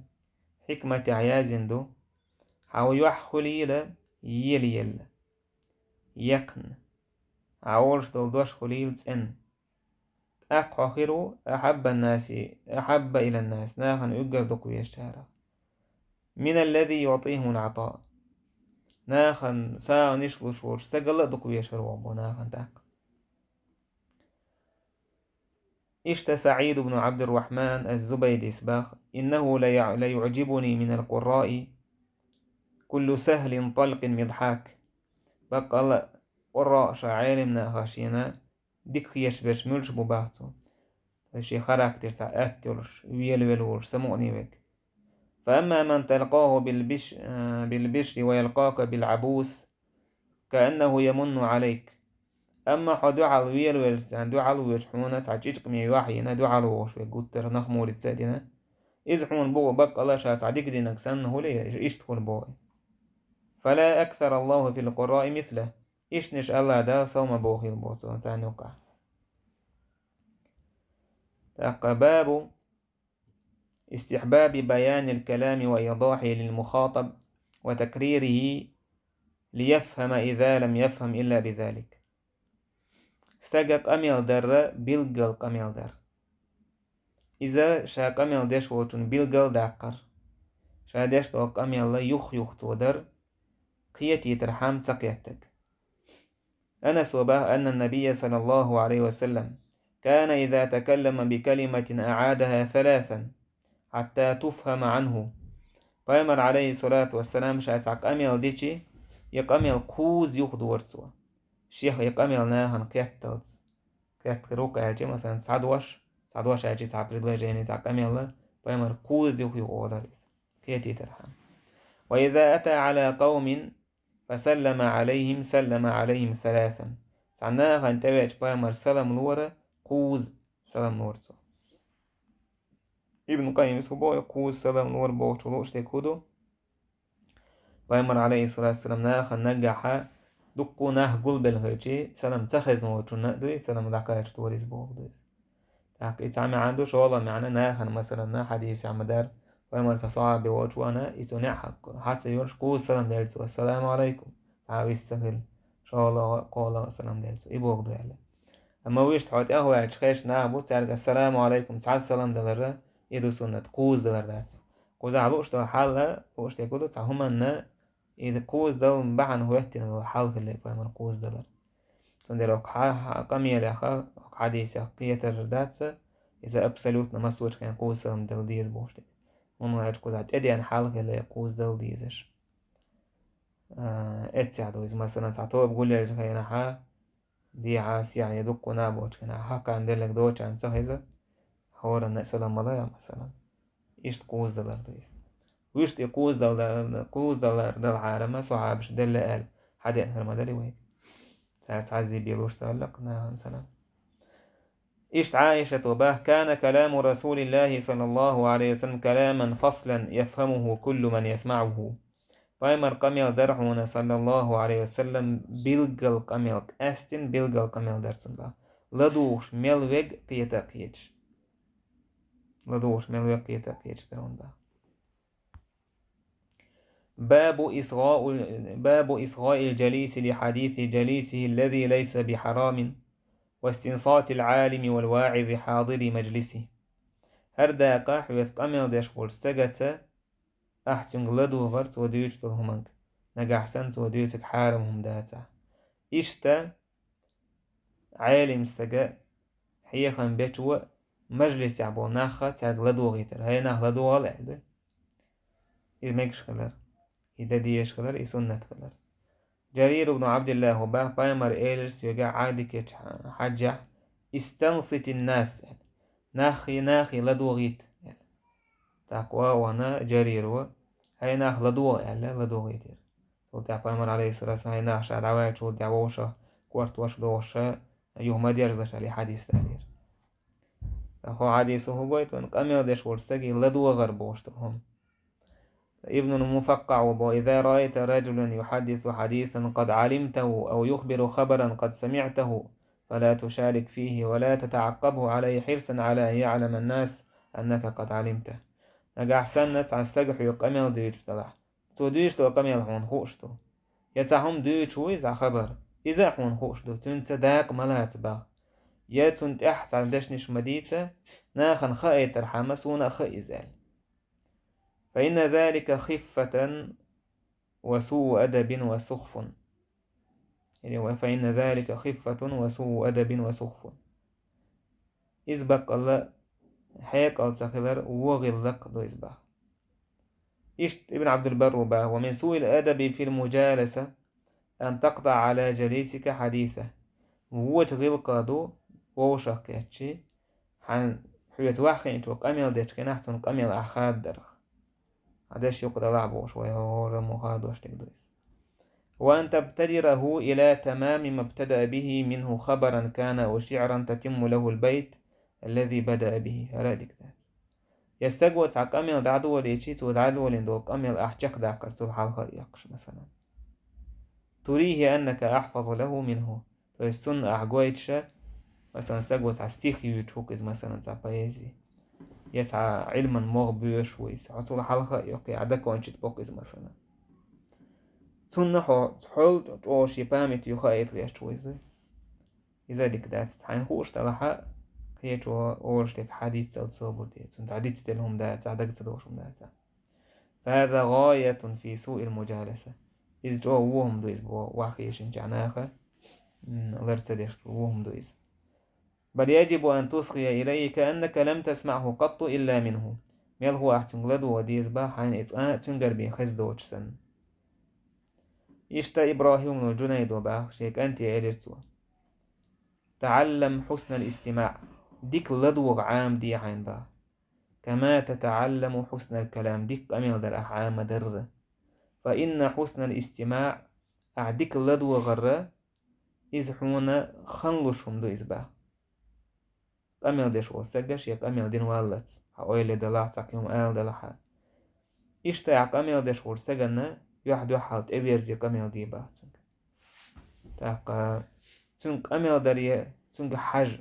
хьикматехь яздина ду: хьан юьхь хуьлийла елаелла, яьккхина, Ӏа олуш долу дош хуьлийла цӀена. ТӀаккха хьо хир ву ахьаббан-наси, ахьабба илан-нас, нахана уггар дукха везачарах. Миналлази юӀтихимул Ӏатаа. Нахана сагӀанаш луш волчу стагалла а дукха везаш хир ву боху нахана тӀаккха. Иштта СаӀид ибн Ӏабдуррахьман аз-Зубайдис баха: «إنه ليع-، ليعجبني من القراء كل سهل طلق مضحاك». Баккъалла а къурраъ ша Ӏелам наха шена дика хеташ берш муьлш бу баха цо. Шен характер цхьа атта йолуш, велавелла волуш, самукъане верг. «فأما من تلقاه بالبش-، بالبشر ويلقاك بالعبوس كأنه يمن عليك». Амма хьо дуьхьал велавелча, царна дуьхьал воьдуш хьуна цхьа чӀичкъаме юьхь йина, дуьхьал вогӀуш верг гуттара нахмуриться а дина. Иза хьуна боху баккъалла ша цхьа дика динарг санна хуьлий, иштта хуьлу боху. «فلا أكثر الله في القراء مثله». Иштанаш Аллах Дала сов ма бохийла боху цо царна юккъахь. ТӀаккха бабу истихьбаби баянил калами ва ийдахьи лил мухатаб ва такририхи лияфхьама иза лам яфхьам илла бизалик. Стага къамел дарра билггал къамел дар. Иза ша къамел деш волчун билггал даккхар. Ша деш долу къамелла юх-юх цо дар, кхетийтархьама ца кхеттарг. Анаса баха, анна набийя саллаллаху Ӏалайхи ва саллам кана иза такаллама би калиматин аӀадахьа саласан, хьатта туфхьама Ӏанхьу. Пайхамар, Ӏалайхиссалату вассалам, ша цхьа къамел дичи, и къамел кхузза юха дора цо. Шех и къамел нахана кхетталц. Кхетта хир ву-кх аьлча, масалан, цхьа дош, цхьа дош аьлча, цхьа предложение, цхьа къамел, пайхамар кхузза юха-юха олура иза, кхетийтархьама. Ва иза ата Ӏала къавмин фасаллама Ӏалайхьим, саллама Ӏалайхьим саласан. Цхьана нахана тӀевеача пайхамар салам лора, кхузза салам лора цо. Ибн Къаййимас хӀун боху, кхузза салам лора бохучух лууш дерг хӀун ду? Пайхамар, Ӏалайхиссалату вассалам, нахана наггахьа дуккха а нах гулбелла хилча, салам ца хезна волчунна а дуй, салам дӀакхача дора иза бохург ду иза. ТӀаккха и цхьа маьӀна ду, шолгӀа маьӀна нахана, масалан, хьадисехь ма-дарра, пайхамар цхьа сахьаби волчу вахана, и цунна хьа-, хьаца йолуш, кхузза салам делла цо, «Ассаламу Ӏалайкум», цхьа а вист ца хилла, шолгӀа, кхоалгӀа салам делла цо, и бохург ду аьлла. Амма вуьшта хьо тӀехваьлча хезаш нах бу, цаьрга «Ассаламу Ӏалайкум» цхьа салам далар, и ду суннат, кхузза далар дац. Кхузахь лууш долу хьал, лууш дерг хӀун ду, цхьа хӀуманна и кхузза дала бахьана хӀоьттина долу хьал хилла пайхамар кхузза далар. Цундела хӀокху хьа-, хьа-, къамелех, хӀокху хьадисех кхетар дац, иза абсолютно массочу хенахь кхузза салам дала деза бохуш дерг. ХӀунда аьлча кхузахь тӀедеана хьал хилла кхузза дала дезаш. А, эццехь ду иза, масалан, цхьа тоба гулъеллачу хенахьа, дехьа, сехьа я дуккха а набочкана хьакхарна деллаг доцучарна ца хеза, хӀоранна а салам ма ло, масалан. Иштта кхузза далар ду иза. Вуьшта и кхузза дал-, кхузза далар далахьара ма сахьабаша делла аьлла, хьадеана хир ма дарий вайга. Цара цхьаззий бен луш ца хилла-кх нахана салам. Иштта Ӏайшата баха: «Кана каламу Расулиллахи саллаллаху Ӏалайхи ва саллам каламан фаслан яфхамуху куллу ман ясмаӀуху». Пайхамар къамел дара хьуна, саллаллаху Ӏалайхи ва саллам, билггал къамел, къаьстина билггал къамел дара цуьнан баха. ЛадугӀуш мел верг кхета а кхеташ. ЛадугӀуш мел верг кхета а кхеташ дара хьуна баха. Бабу исгъаул-, бабу исгъаил джалиси ли хьадиси джалисихи ллази лайса би хьарамин, ва истинсатил Ӏалими вал ваӀизи хьадири маджлисихи. ХӀара дакъа хьоьца къамел деш волчу стагаца ахь цуьнга ладугӀар цо дуьйцуш долу хӀуманга, нагахь санна цо дуьйцург хьарам хӀума дацахь. Иштта Ӏелим стага, хьехам бечо мажлисехь болу нахха цаьрга ладугӀийтар. ХӀай нах, ладугӀал аьлла ду. Иза мегаш хилар, и дан дезаш хилар, и суннат хилар. Джарир ибн Ӏабдиллахьа баха, пайхамар элира соьга Ӏадикечу хьаджехь: «Истанситин нас», аьлла. нахи, нахи ладогӀийта. ТӀаккха вахана Жарира: «ХӀай нах, ладогӀа», — аьлла, ладогӀийтира. Цул тӀаьхьа пайхамар, алейхиссалату вассалам, хӀай нах, ша дӀаваьлчул тӀаьхьа вовшах корта ваша догӀуша юха ма дерзалаш аьлла, хьадис далийра. ТӀаккха хьадисо хӀу гойту, къамел деш волчу стаге ладогӀар бохуш долу хӀума. Ибнул Муфаккъа ва бо: «إذا رأيت رجلا يحدث حديثا قد علمته أو يخبر خبرا قد سمعته فلا تشارك فيه ولا تتعقبه عليه حرصا على أن يعلم الناس أنك قد علمته». Нагахь санна цхьана стага хьоьга къамел дуьйцуш далахь, цо дуьйцуш долу къамел хьуна хууш ду. Я цхьа хӀума дуьйцуш ву иза хабар, иза а хьуна хууш ду, цуьнца дакъа ма лаца баха. Я цунна тӀехь цхьа дешнаш ма дийца, нахана хаийтархьама, суна а хаьа иза аьлла. «فإن ذلك خفة وسوء أدب وسخف». Или: «فإن ذلك خفة وسوء أدب وسخف». Иза баккъалла хьекъал ца хилар вон гӀиллакх ду иза баха. Иштта Ибн Абдул-Барр баха: «ومن سوء الأدب في المجالسة أن تقطع على جليسك حديثه». Вочу гӀиллакх ду вовшах кхетчий, хьан хьоьца ваьххинчо къамел дечу хенахь цунна къамел ахь хаддарх. Хьан деш юкъа далахь бохуш, вай хӀора муха дош дерг ду иза. «وأن تبتدره إلى تمام ما ابتدأ به منه خبرا كان أو شعرا تتم له البيت الذي بدأ به». ХӀара а дика дац. Я стаго цхьа къамел дӀадолийчий, цо дӀадолийна долу къамел ахь чекхдаккхар цул хьалха а эккхаш, масалан. «تريه أنك أحفظ له منه». То есть цунна ахь гойтуша, масалан, стаго цхьа стих юьйцуш ву-кх иза, масалан, цхьа поэзи. Я цхьа Ӏилман могӀа боьшуш ву иза. Хьо цул хьалха а йоккхий, ахь дакончит боккху иза, масалан. Цунна хьо, хьол чӀогӀа шен памяте юха а хетта гӀерташ ву иза. Иза дика дац. Хьайна хууш далахьа, кхечо олуш дерг хьадийццалц собар де. Цунна цхьа дицделла хӀума дац, цхьа дага ца догӀуш хӀума дац. «فهذا غاية في سوء المجالسة». Иза чӀогӀа вон хӀума ду, иза боху ваьххийшинчохь наха, м, лар ца деш вон хӀума ду иза. «بل يجب أن تصغي إليه كأنك لم تسمعه قط إلا منه». Мелхо ахь цуьнга ладогӀа деза баха, хьайна и цкъа а цуьнгара бен хезна доцуш санна. Иштта ИбрахӀимул Джунайдо баха, шен кӀанте элира цо: «تعلم حسن الاستماع». Дика ладогӀа Ӏамаде хьайна баха. «كما تتعلم حسن الكلام», дика къамел дар ахь Ӏамадарра. «فإن حسن الاستماع», ахь дика ладогӀарра, иза хьуна хан луш хӀума ду иза баха. Къамел деш волу стага шен къамел дина валлалц, хьан ойла далахь, цхьа кхин хӀума ала далахьа. Иштта ахь къамел деш волчу стаганна юьхь-дуьхьал тӀеверзе къамел де баха цуьнга. ТӀаккха цуьнга къамел даре, цуьнга хьажа,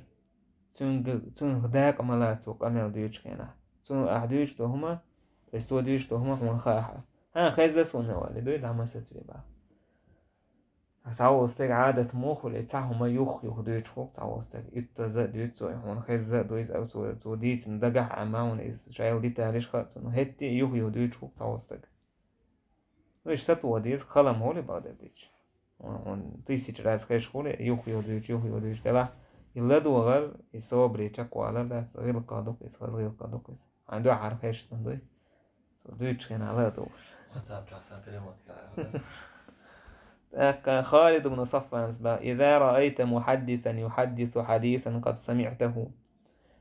цуьнга, цуьнга дакъа ма лаца цо къамел дуьйцучу хенахь. Цо ахь дуьйцуш долу хӀума, то есть цо дуьйцуш долу хӀума хьуна хаахьа. ХӀан, хезна суна олий, дуй, дӀа масацве баха. Цхьаволу стеган Ӏадат муха хуьлу, цхьа хӀума юх-юха дуьйцуш хӀу-кх цхьаволу стеган. Уьттаза а дуьйцу цо, хьуна хезна а ду иза, цо, цо дийцина дагахь а ма хьуна иза, шайла диталиш хаьа цунна, хӀетте а юха-юха дуьйцуш хӀу-кх цхьаволу стеган. Ну, иштта сатоха деза, халам хӀули бакъдерг дича. Хьуна тысяча раз хезаш хуьлу, юха-юха дуьйцуш, юха-юха дуьйцуш делахь, и ладогӀар, и собаре чекхвалар дац, гӀиллакх ду-кх иза, хаза гӀиллакх ду-кх иза. Хьайна дуьхьал хезаш санна дуй. Цо дуьйцучу хенахь ла а догӀуш. WhatsApp чохь сан перемотка. ТӀаккха Халид ибн Сафванас баха: «إذا رأيت محدثا يحدث حديثا قد سمعته».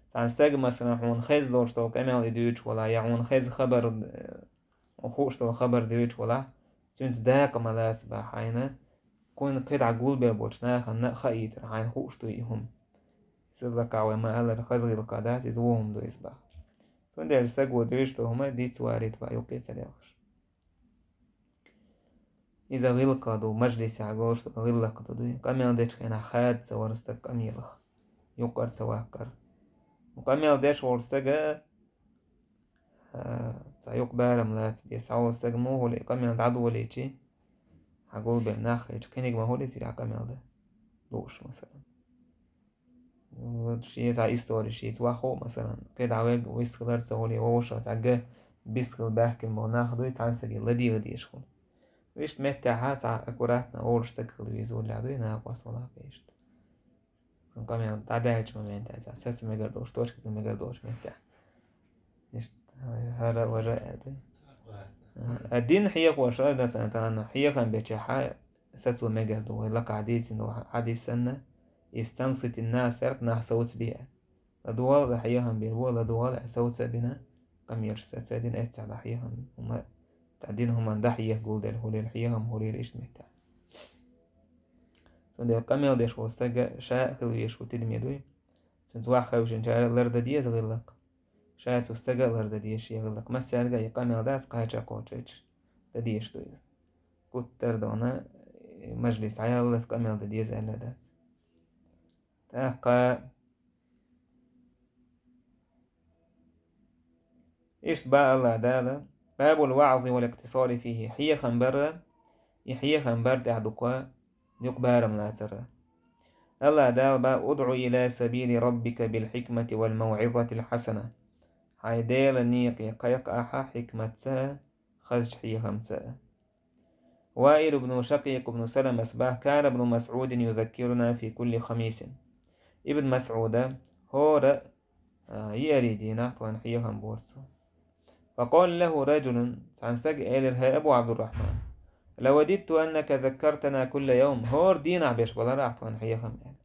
Цхьана стага, масалан, хьуна хезна долуш долу къамел и дуьйцуш валахь, я хьуна хезна хабар, э, хууш долу хабар дуьйцуш валахь, цуьнца дакъа ма лаца баха хьайна, кхунна кхидӀа гулбелла болчу нахана а хаийтар, хьайна хууш ду и хӀума. Иза лакхахь вай ма-аллара, хаза гӀиллакх дац, иза вон хӀума ду иза баха. Цундела стага дуьйцуш долу хӀума дицвалийта ваха юккъе ца лелхаш. Иза гӀиллакх ду, мажлисехь голуш долу гӀиллакх ду, дуй. Къамел дечу хенахь хада ца вара стаг къамелах, юккъара ца ваккхара. Къамел деш волу стага, а, цхьа юкъа барам лаца беза, цхьаволу стага муха хуьлу и къамел дӀадолийчи, хьан гулбелла нах хилча, кхиниг ма хуьлу иза, хьан къамел дан лууш, масалан. Шен цхьа истори шийца вахху, масалан, кхидӀа вега вистхилар ца хуьлий, вовшах цхьа га бистхила баьхкина болу нах дуй, цхьана стаге ладийгӀа дезаш хуьлу. Виштта меттехьа цхьа аккуратно олуш стаг хила веза уллехь дуй, накъост валахь иштта. Цунна къамел дӀадаьллачу моментехь, цхьа саца мегар долуш, точка мегар долуш меттехь. Иштта, хӀара важа аьлла дуй. А дин хьехоша, масалан, тахана хьехам бечехьа, сацо мегар ду, вай лакхахь дийцина долу хьадис санна, «استنصت الناس», нах совцабе. ЛадугӀал а хьехам бийр бу, ладугӀал а совца а бина, къамелаш ца дина, эццахь дӀахьехам хӀума, цхьа дина хӀуманна дӀахьеха гулделла хуьлийла, хьехам хуьлийла иштта меттехь. Цундела къамел деш волу стага ша а хила везаш ву тидаме дуй. Цуьнца ваха хевшинчара лардан деза гӀиллакх. Ша цу стага а лардан деза шен гӀиллакх. Массаьрга а и къамел дац, кхача а кхочуьйтуш дан дезаш ду иза. Гуттар а дона, мажлис дӀаяллалц къамел дан деза аьлла дац. ТӀаккха иштта боху АллахӀ Дала: «Бабул ваӀзи вал икътисари фихи». Хьехам бар, и хьехам бар тӀехь дукха юкъа барам лацар. АллахӀ Дала боху: «УдӀу ила сабили раббика бил хьикмати вал мавӀизатил хьасана». Хьайн Делан некъе кхайкха ахьа хьикматца а, хазачу хьехамца а. Ваил ибн Шакъикъ ибн Саламас боху: «Кана ибн МасӀудин юзаккируна фи кулли хамисин». Ибн МасӀуда хӀора, а, еарин дийнахь тхуна хьехам бора цо. Факъала лахӀу раджулун, цхьана стага элира: «ХӀай Абу Ӏабдуррахьман, лавадидту аннака заккартана кулла явм». ХӀора дийнахь беш балара ахь тхуна хьехам, аьлла.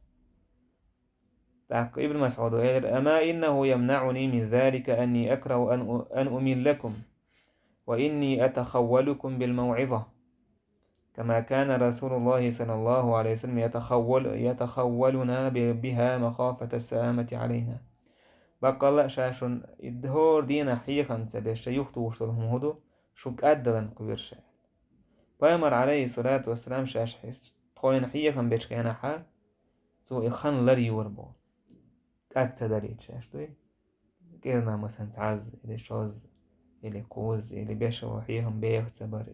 ТӀаккха Ибн МасӀуда элира: «Ама иннаху ямнаӀуни мин залика анни акраху ан у-, ан умиллакум, ва инни атахаввалукум бил мавӀиза, кама кана Расулуллахи саллаллаху Ӏалайхи ва саллам ятахаввал-, ятахаввалуна би-, биха махафата саамати Ӏалайна». Баккъалла а ша шуна и хӀора дийнахь хьехам ца беш, ша юхатухуш долу хӀума хӀун ду, шу кӀаддаларна кхоьру ша. Пайхамар, Ӏалайхиссалату вассалам, шаьш хьес тхойна хьехам бечу хенахьа, цо и хан лар йора боху. КӀад ца далийта шаьш дуй. КӀирнах, масалан, цхьазза, или шозза, или кхузза, или бешо хьехам беха ца бара.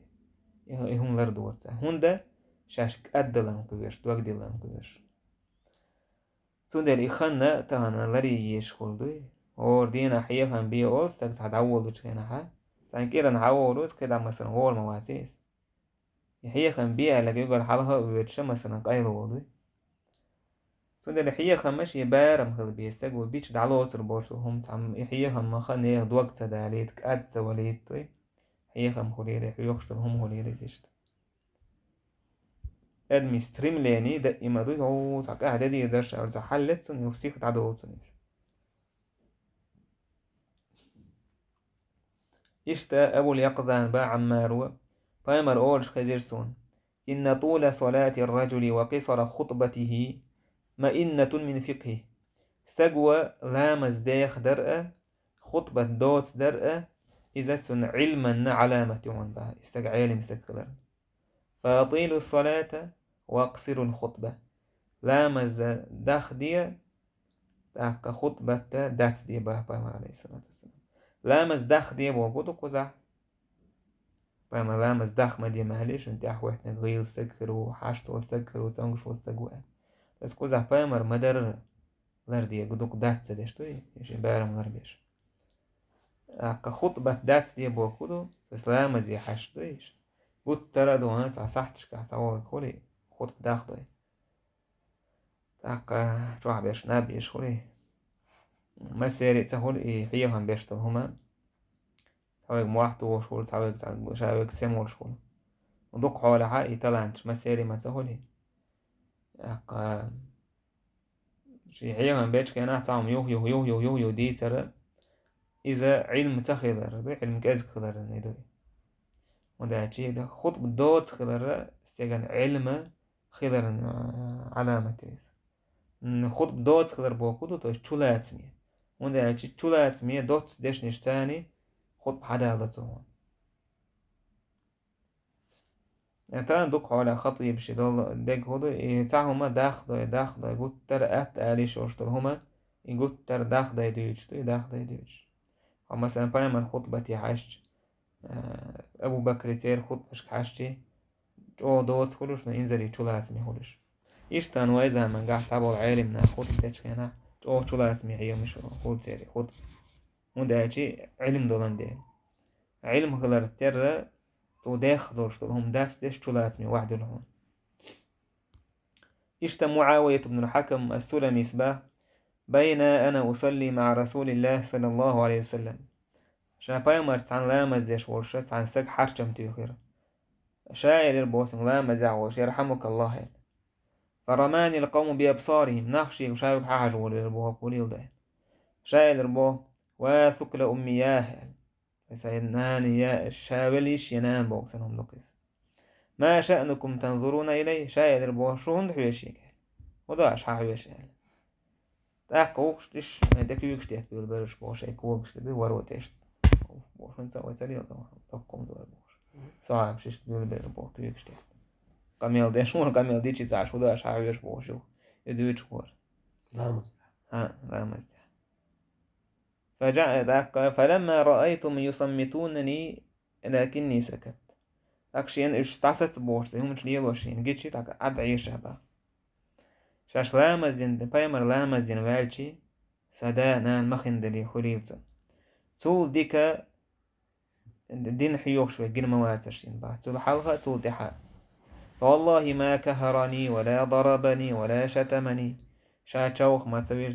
И, и хӀума лардора цара. ХӀунда шаьш кӀаддаларна кхоьруш, догдилларна кхоьруш. Цундела и хан тахана ларъе езаш хуьлу дуй. ХӀора дийнахь хьехам бе олу стаг цхьа дӀаволучу хенахьа, цхьана кӀиран хьан волу иза, кхидӀа, масалан, гӀора ма вац иза. И хьехам бе аьлларг уггар хьалха а воьдуш, масалан, къайлаволу дуй. Цундела хьехамаш, и барам хила беза стаг, ву бича дӀалоцур боцу хӀума цхьамма, и хьехам ма-ха нехан дог ца далийта, кӀад ца валийта дуй. Хьехам хуьлийла, хьоьхуш долу хӀума хуьлийла иза иштта. Адамийн стремление даима дуй, хӀу, цхьа къаьхьа де дезаш, аьлла, цхьа хьал леццун, юха сиха дӀадолу цунна иза. Иштта Абул Якъзан боху Ӏаммаро: Пайхамар олуш хезира суна: «Инна тӀула салати раджули ва къисара хутбатихи маиннатун мин фикхи». Стаг ван ламаз деха дар а, хутбат доца дар а, иза цуьнан Ӏилманна Ӏаламат ю хьуна боху, и стаг Ӏелим стаг хиларна. «Фа атилу салата ва акъсирул хутба». Ламаз дахде, тӀаккха хутбат дацде боху Пайхамар, Ӏалайхиссалату вассалам. Ламаз дахде бохург ду кхузахь. Пайхамар ламаз дах ма де ма аьлла, шуна тӀаьхьахӀоьттинарг гӀийла стаг хир ву, хьашт волу стаг хир ву, цӀонгуш волу стаг ву аьлла. Иза кхузахь Пайхамар ма-дарра лардеш, дукха дац ца деш дуй, и шен барам ларбеш. ТӀаккха хутбат дацде бохург ду, иза ламазе хьашт дуй иштта. Гуттара а дуьйна цхьа сахьташкахь цхьа вогӀург хуьлий, хутба дахдой. ТӀаккха чохь берш наб еш хуьлий. Массерий а ца хуьлу и хьехам беш долу хӀума. Цхьа верг мохь тухуш хуьлу, цхьа верг цхьа ша верг сема волуш хуьлу. Дукха хьолахьа и таланташ массерий ма ца хуьлий. ТӀаккха шен хьехам бечу хенахь цхьа хӀума юх-юх, юх-юх, юх-юх дийцар, иза Ӏилма ца хилар ду, Ӏилма кӀезиг хиларан и ду. ХӀунда аьлча и хутба доца хилар стеган Ӏилма хиларан, а, Ӏаламат ю иза. М, хутба доца хилар бохург ду, то есть чулацаме. ХӀунда аьлча чулацаме доцца дешнаш царний хутба хьадалла ца хьуна. Э, тахана дукха хьолехь хатӀибаш долу дег хӀу ду, и цхьа хӀума дахдой, дахдой, гуттара а атта ала йиш йолуш долу хӀума, и гуттара дахдай дуьйцуш ду, и дахдай дуьйцуш. Хьо, масалан, пайхамар хутбате хьаьжча, э, Абу Бакри церан хутбашка хьаьжчий, чӀогӀа доца хуьлуш, но инзаре чулацаме хуьлуш. Иштта вай заманахь цхьаболу Ӏелам нах хутба дечу хенахь, чӀогӀа чулацаме хьехамаш хуьлу церан хутба. ХӀунда аьлча Ӏилма долан дела. Ӏилма хилар терра, цо дехха долуш долу хӀума дацдеш чулацаме ваьхьа дуьллу хьуна. Иштта МуӀавият ибн Хьакам ас-Суламис боху: «Байна ана усалли маӀа Расулиллахи саллаллаху Ӏалайхи ва саллам». Ша пайхамарца цхьаьна ламаз деш волуш, цхьана стага хьарчам туьйхира. Ша элира боху цуьнга ламазехь волуш: «Ярхьамукаллахь», – аьлла. «Фараманил къавму биабсарихим», нах шега ша верг хьахьажа волавелира боху, гулийла дай. Ша элира боху: «Ва сукла уммиях», аьлла. Сайн нана я, ша велла йиш я нана боху санна хӀума ду-кх иза. «Ма шаънукум танзуруна илай?» Ша элира боху: «Шу хӀунда хьоьжуш ю?» аьлла. «ХӀун до аша хьан хьоьжуш?» аьлла. ТӀаккха вукхуш тӀиш, тӀе куьйгаш тетта буьйлабелла уьш боху, шайн когаш тӀе буьйлабелла, ворот тӀе тӀе. Боху, хӀунда ца вай ца лела, доккха хӀума ду бохуш. Сахьабаш иштта буьйлабелла боху куьйгаш тӀе. Къамел деш вара, къамел дичи ца Ӏаш, хӀун до аша хьан хьоьжуш бохуш ю. И дуьйцуш вара. Ламаз. ХӀаъ, ламаз. فجع-، тӀаккха: «فلما رأيتهم يصمتونني لكني سكت». ТӀаккха шена уьш дӀасаца бохуш, цхьа хӀуманаш лелош шена гичи, тӀаккха Ӏад Ӏийра ша боху. Шаьш ламаз дина, пайхамар ламаз дина ваьлчи, сан да, нана ма хиндале хуьлийла цунна. Цул дика дина хьоьхуш верг гина ма вацара шена боху. Цул хьалха а, цул тӀаьхьа а. «فوالله ما قهرني ولا ضربني ولا شتمني». Ша човха ма ца вира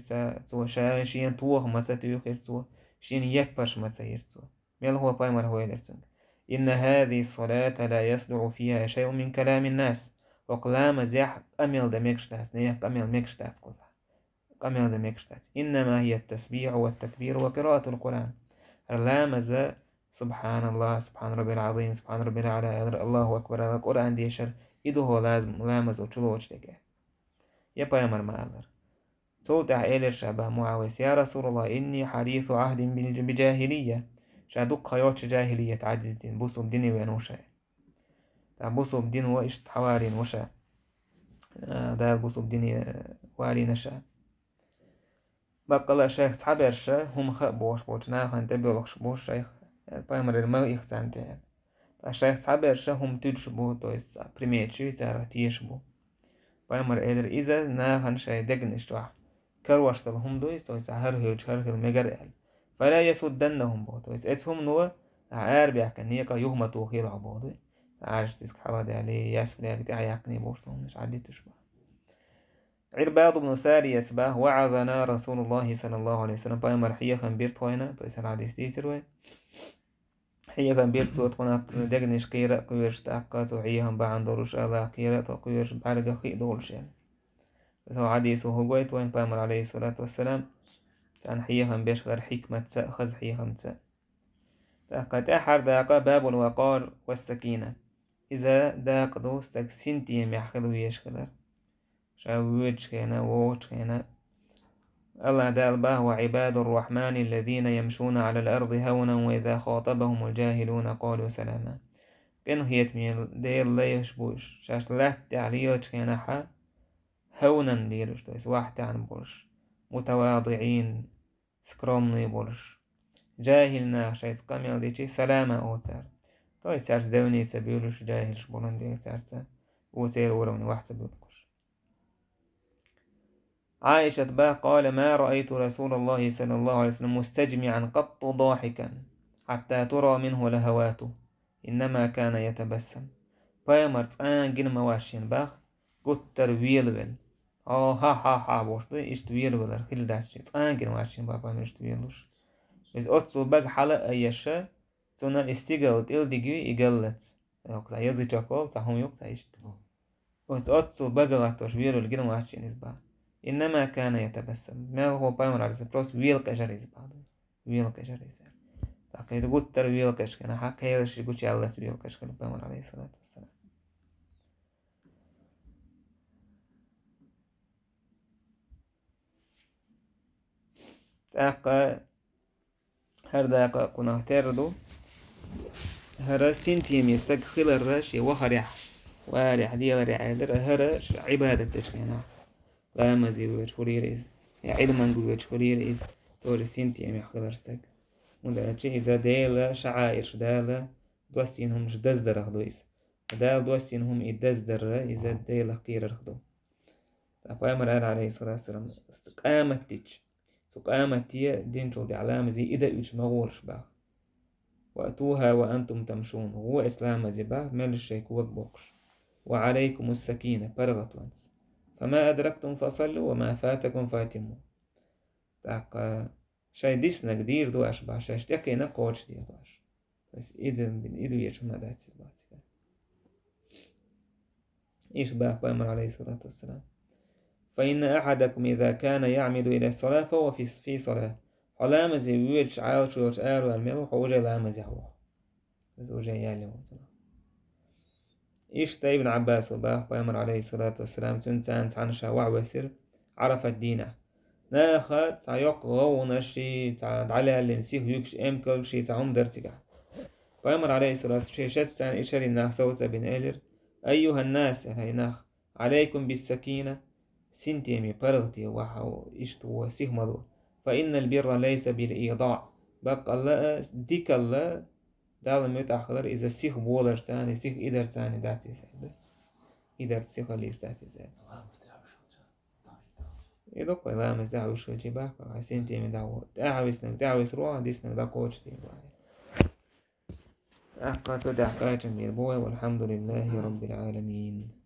цо, ша шена тоха ма ца туьйхира цо, шена яппарш ма ца йира цо. Мелхо пайхамар хьоьхура цуьнга: «إن هذه الصلاة لا يصلح فيها شيء من كلام الناس». ХӀокху ламазехь къамел дан мегаш дац, нехан къамел мегаш дац кхузахь. Къамел дан мегаш дац. «إنما هي التسبيح والتكبير وقراءة القرآن». ХӀара ламаза: «سبحان الله، سبحان ربي العظيم، سبحان ربي الأعلى», аьлла, «الله أكبر», аьлла, Къуръан дешар, и ду хӀара лаз-, ламазо чулоцуш дерг, аьлла. Я пайхамар ма аллара. Цул тӀаьхьа элира ша боху МуӀавияс: «يا رسول الله، إني حديث عهد بال-، بجاهلية». Ша дуккха ха йоццуш жахӀилият Ӏаддиздина, бусалба дине веана ву ша. ТӀаккха бусалба дино иштта хьавалийна ву ша. А, Дала бусалба дине валийна ша. Баккъала шайх цхьаберш хӀума хаа бохуш болчу нахана тӀебоьлхуш бу шайх, пайхамарера ма ихха царна тӀе. Ткъа шайх цхьаберш хӀума туьдуш бу, то есть приметаш ю, царах тешаш бу. Пайхамар элира: «Иза нахана шайн дегнаш чохь карош долу хӀума ду иза, то есть хӀара хилча, хӀара хила мегар», аьлла. «فلا يسدنهم», боху, то есть оцу хӀумано ахь арабаьхкина некъа юха ма тухийла хьо боху дуй. Ӏаьржа цициг хьалха даьлла, ясваьга тӀаьхьа яьккхина бохуш долу хӀуманаш Ӏаддитуш бу. Ӏирбад ибн Сарияс боху: «وعظنا رسول الله صلى الله عليه وسلم», пайхамар хьехам бира тхуна, то есть хӀара хьадис дийцира вай. Хьехам бира цо тхуна дегнаш кхера а кхоьруш, тӀаккха цо хьехам бахьана долуш, Аллах кхера а тхо кхоьруш, бӀаьргах хи а долуш аьлла. Цо хьадисо хӀун гойту вайна, пайхамар, алейхиссалату вассалам, царна хьехам беш хилар хьикматца а, хаза хьехамца а. ТӀаккха тӀаьххьара дакъа: «باب الوقار والسكينة». Иза дакъа ду стаг синтемехь хила везаш хилар. Ша воьдучу хенахь, вогӀучу хенахь. Аллах Дала боху: «وعباد الرحمن الذين يمشون على الأرض هونا وإذا خاطبهم الجاهلون قالوا سلاما». Къинхетаме Делан лайш бу уьш, шаьш лаьтта тӀехь лелачу хенахь а, хӀавнан лелаш, то есть вахь тахьна болуш, мутавадиӀин, скромный болуш. ЖахӀил наха шайца къамел дичи, салама олу цара. То есть цаьрца девне ца буьйлуш, жахӀилш болун дела цаьрца, церан уровне вахь ца буьйлуш. Ӏайшат боху: «قال: ما رأيت رسول الله صلى الله عليه وسلم مستجمعا قط ضاحكا حتى ترى منه لهواته، إنما كان يتبسم». Пайхамар цкъа а гина ма вац шена боху, гуттар а велавелла. Хьо-хьа-хьа-хьа бохуш ду, иштта велавелар хилла дац шена. Цкъа а гина вац шена боху пайхамар иштта велалуш. Иза оццул бага хьала а еш, цунна и стигал тӀе а дигий, и галлац. Йоккха цхьа язычок волу, цхьа хӀума юккъе цхьа иштта. Оцу, оццул бага гӀаттош велавелла гина вац шена иза боху. «إنما كان يتبسم». Мелхо пайхамар, алейхиссалам, просто велакъежар иза боху. Велакъежар иза. ТӀаккха иза гуттар а велакъежчу хенахь, кхелаш гучуяллалц велакъежа хилла пайхамар, алейхиссалату вассалам. ТӀаккха хӀара дакъа кхунах терра ду. ХӀара синтеме стаг хиларра шен вахарехь, валехь, леларехь аьллера, хӀара ша Ӏибадат дечу хенахь. Ламазе воьдуш хуьлийла иза, я Ӏилманга воьдуш хуьлийла иза, тоже синтемехь хилар стаг. ХӀунда аьлча иза Делан шаӀаирш, Дала доссийна хӀуманаш даздарах ду иза. Дала доссийна хӀума и даздарра, иза Делах кхерарх ду. Ткъа пайхамар аьлла, алейхиссалату вассалам, къамат дича, цу къамате динчул тӀаьхьа ламазе и дан уьш ма гӀолаш боху. «وأتوها وأنتم تمشون», гӀо эцу ламазе боху, меллаша шайн кога боккхуш. «وعليكم السكينة», паргӀатонца. «فما أدركتم فصلوا وما فاتكم فأتموا». ТӀаккха шайн диснарг дийр ду аша боху, шаьш тӀекхиънарг кхочушдийр ду аша. То есть и дан, и дан везаш хӀума дац иза боху цигахь. Иштта боху пайхамар, алейхиссалату вассалам: «فإن أحدكم إذا كان يعمد إلى الصلاة فهو في، في صلاة». Хьо ламазе воьдуш Ӏалашо йолча араваьнна мел ву, хьо уже ламазехь ву. Иза уже яьлла ву цунах. Иштта Ибн Ӏаббаса баха, пайхамар, алейхиссалату вассалам, цуьнца цхьана ша ваха весира Ӏарафат дийнахь. Наха цхьа йоккха гӀовгӀанаш, цхьа дӀалаьллина сиха юкаш, эмкалгаш, цхьа хӀума дара цигахь. Пайхамар, алейхиссалату, шен шеца царна ишарин нах совца бина элира: «Айюханнас, хӀай нах, алейкум биссакина, синтеме, паргӀате ваха, иштта ву, сиха ма лу. Фа иннал бирра лайса бил ийдаъ». Баккъалла а, дикалла, Далла муьтӀахь хилар иза сиха боларца, сиха идарца дац иза. Идарца, сихаллица дац иза. И дукха ламаз тӀехьа вуьшкалчи баха, хьай синтеме дӀагӀо. ТӀехьа виснаг тӀехьа висаро, диснаг дӀакхочуш дийр вай. ТӀаккха цу тӀехь кхачам бийр бу вай, валхьамдулиллахи раббил Ӏаламин.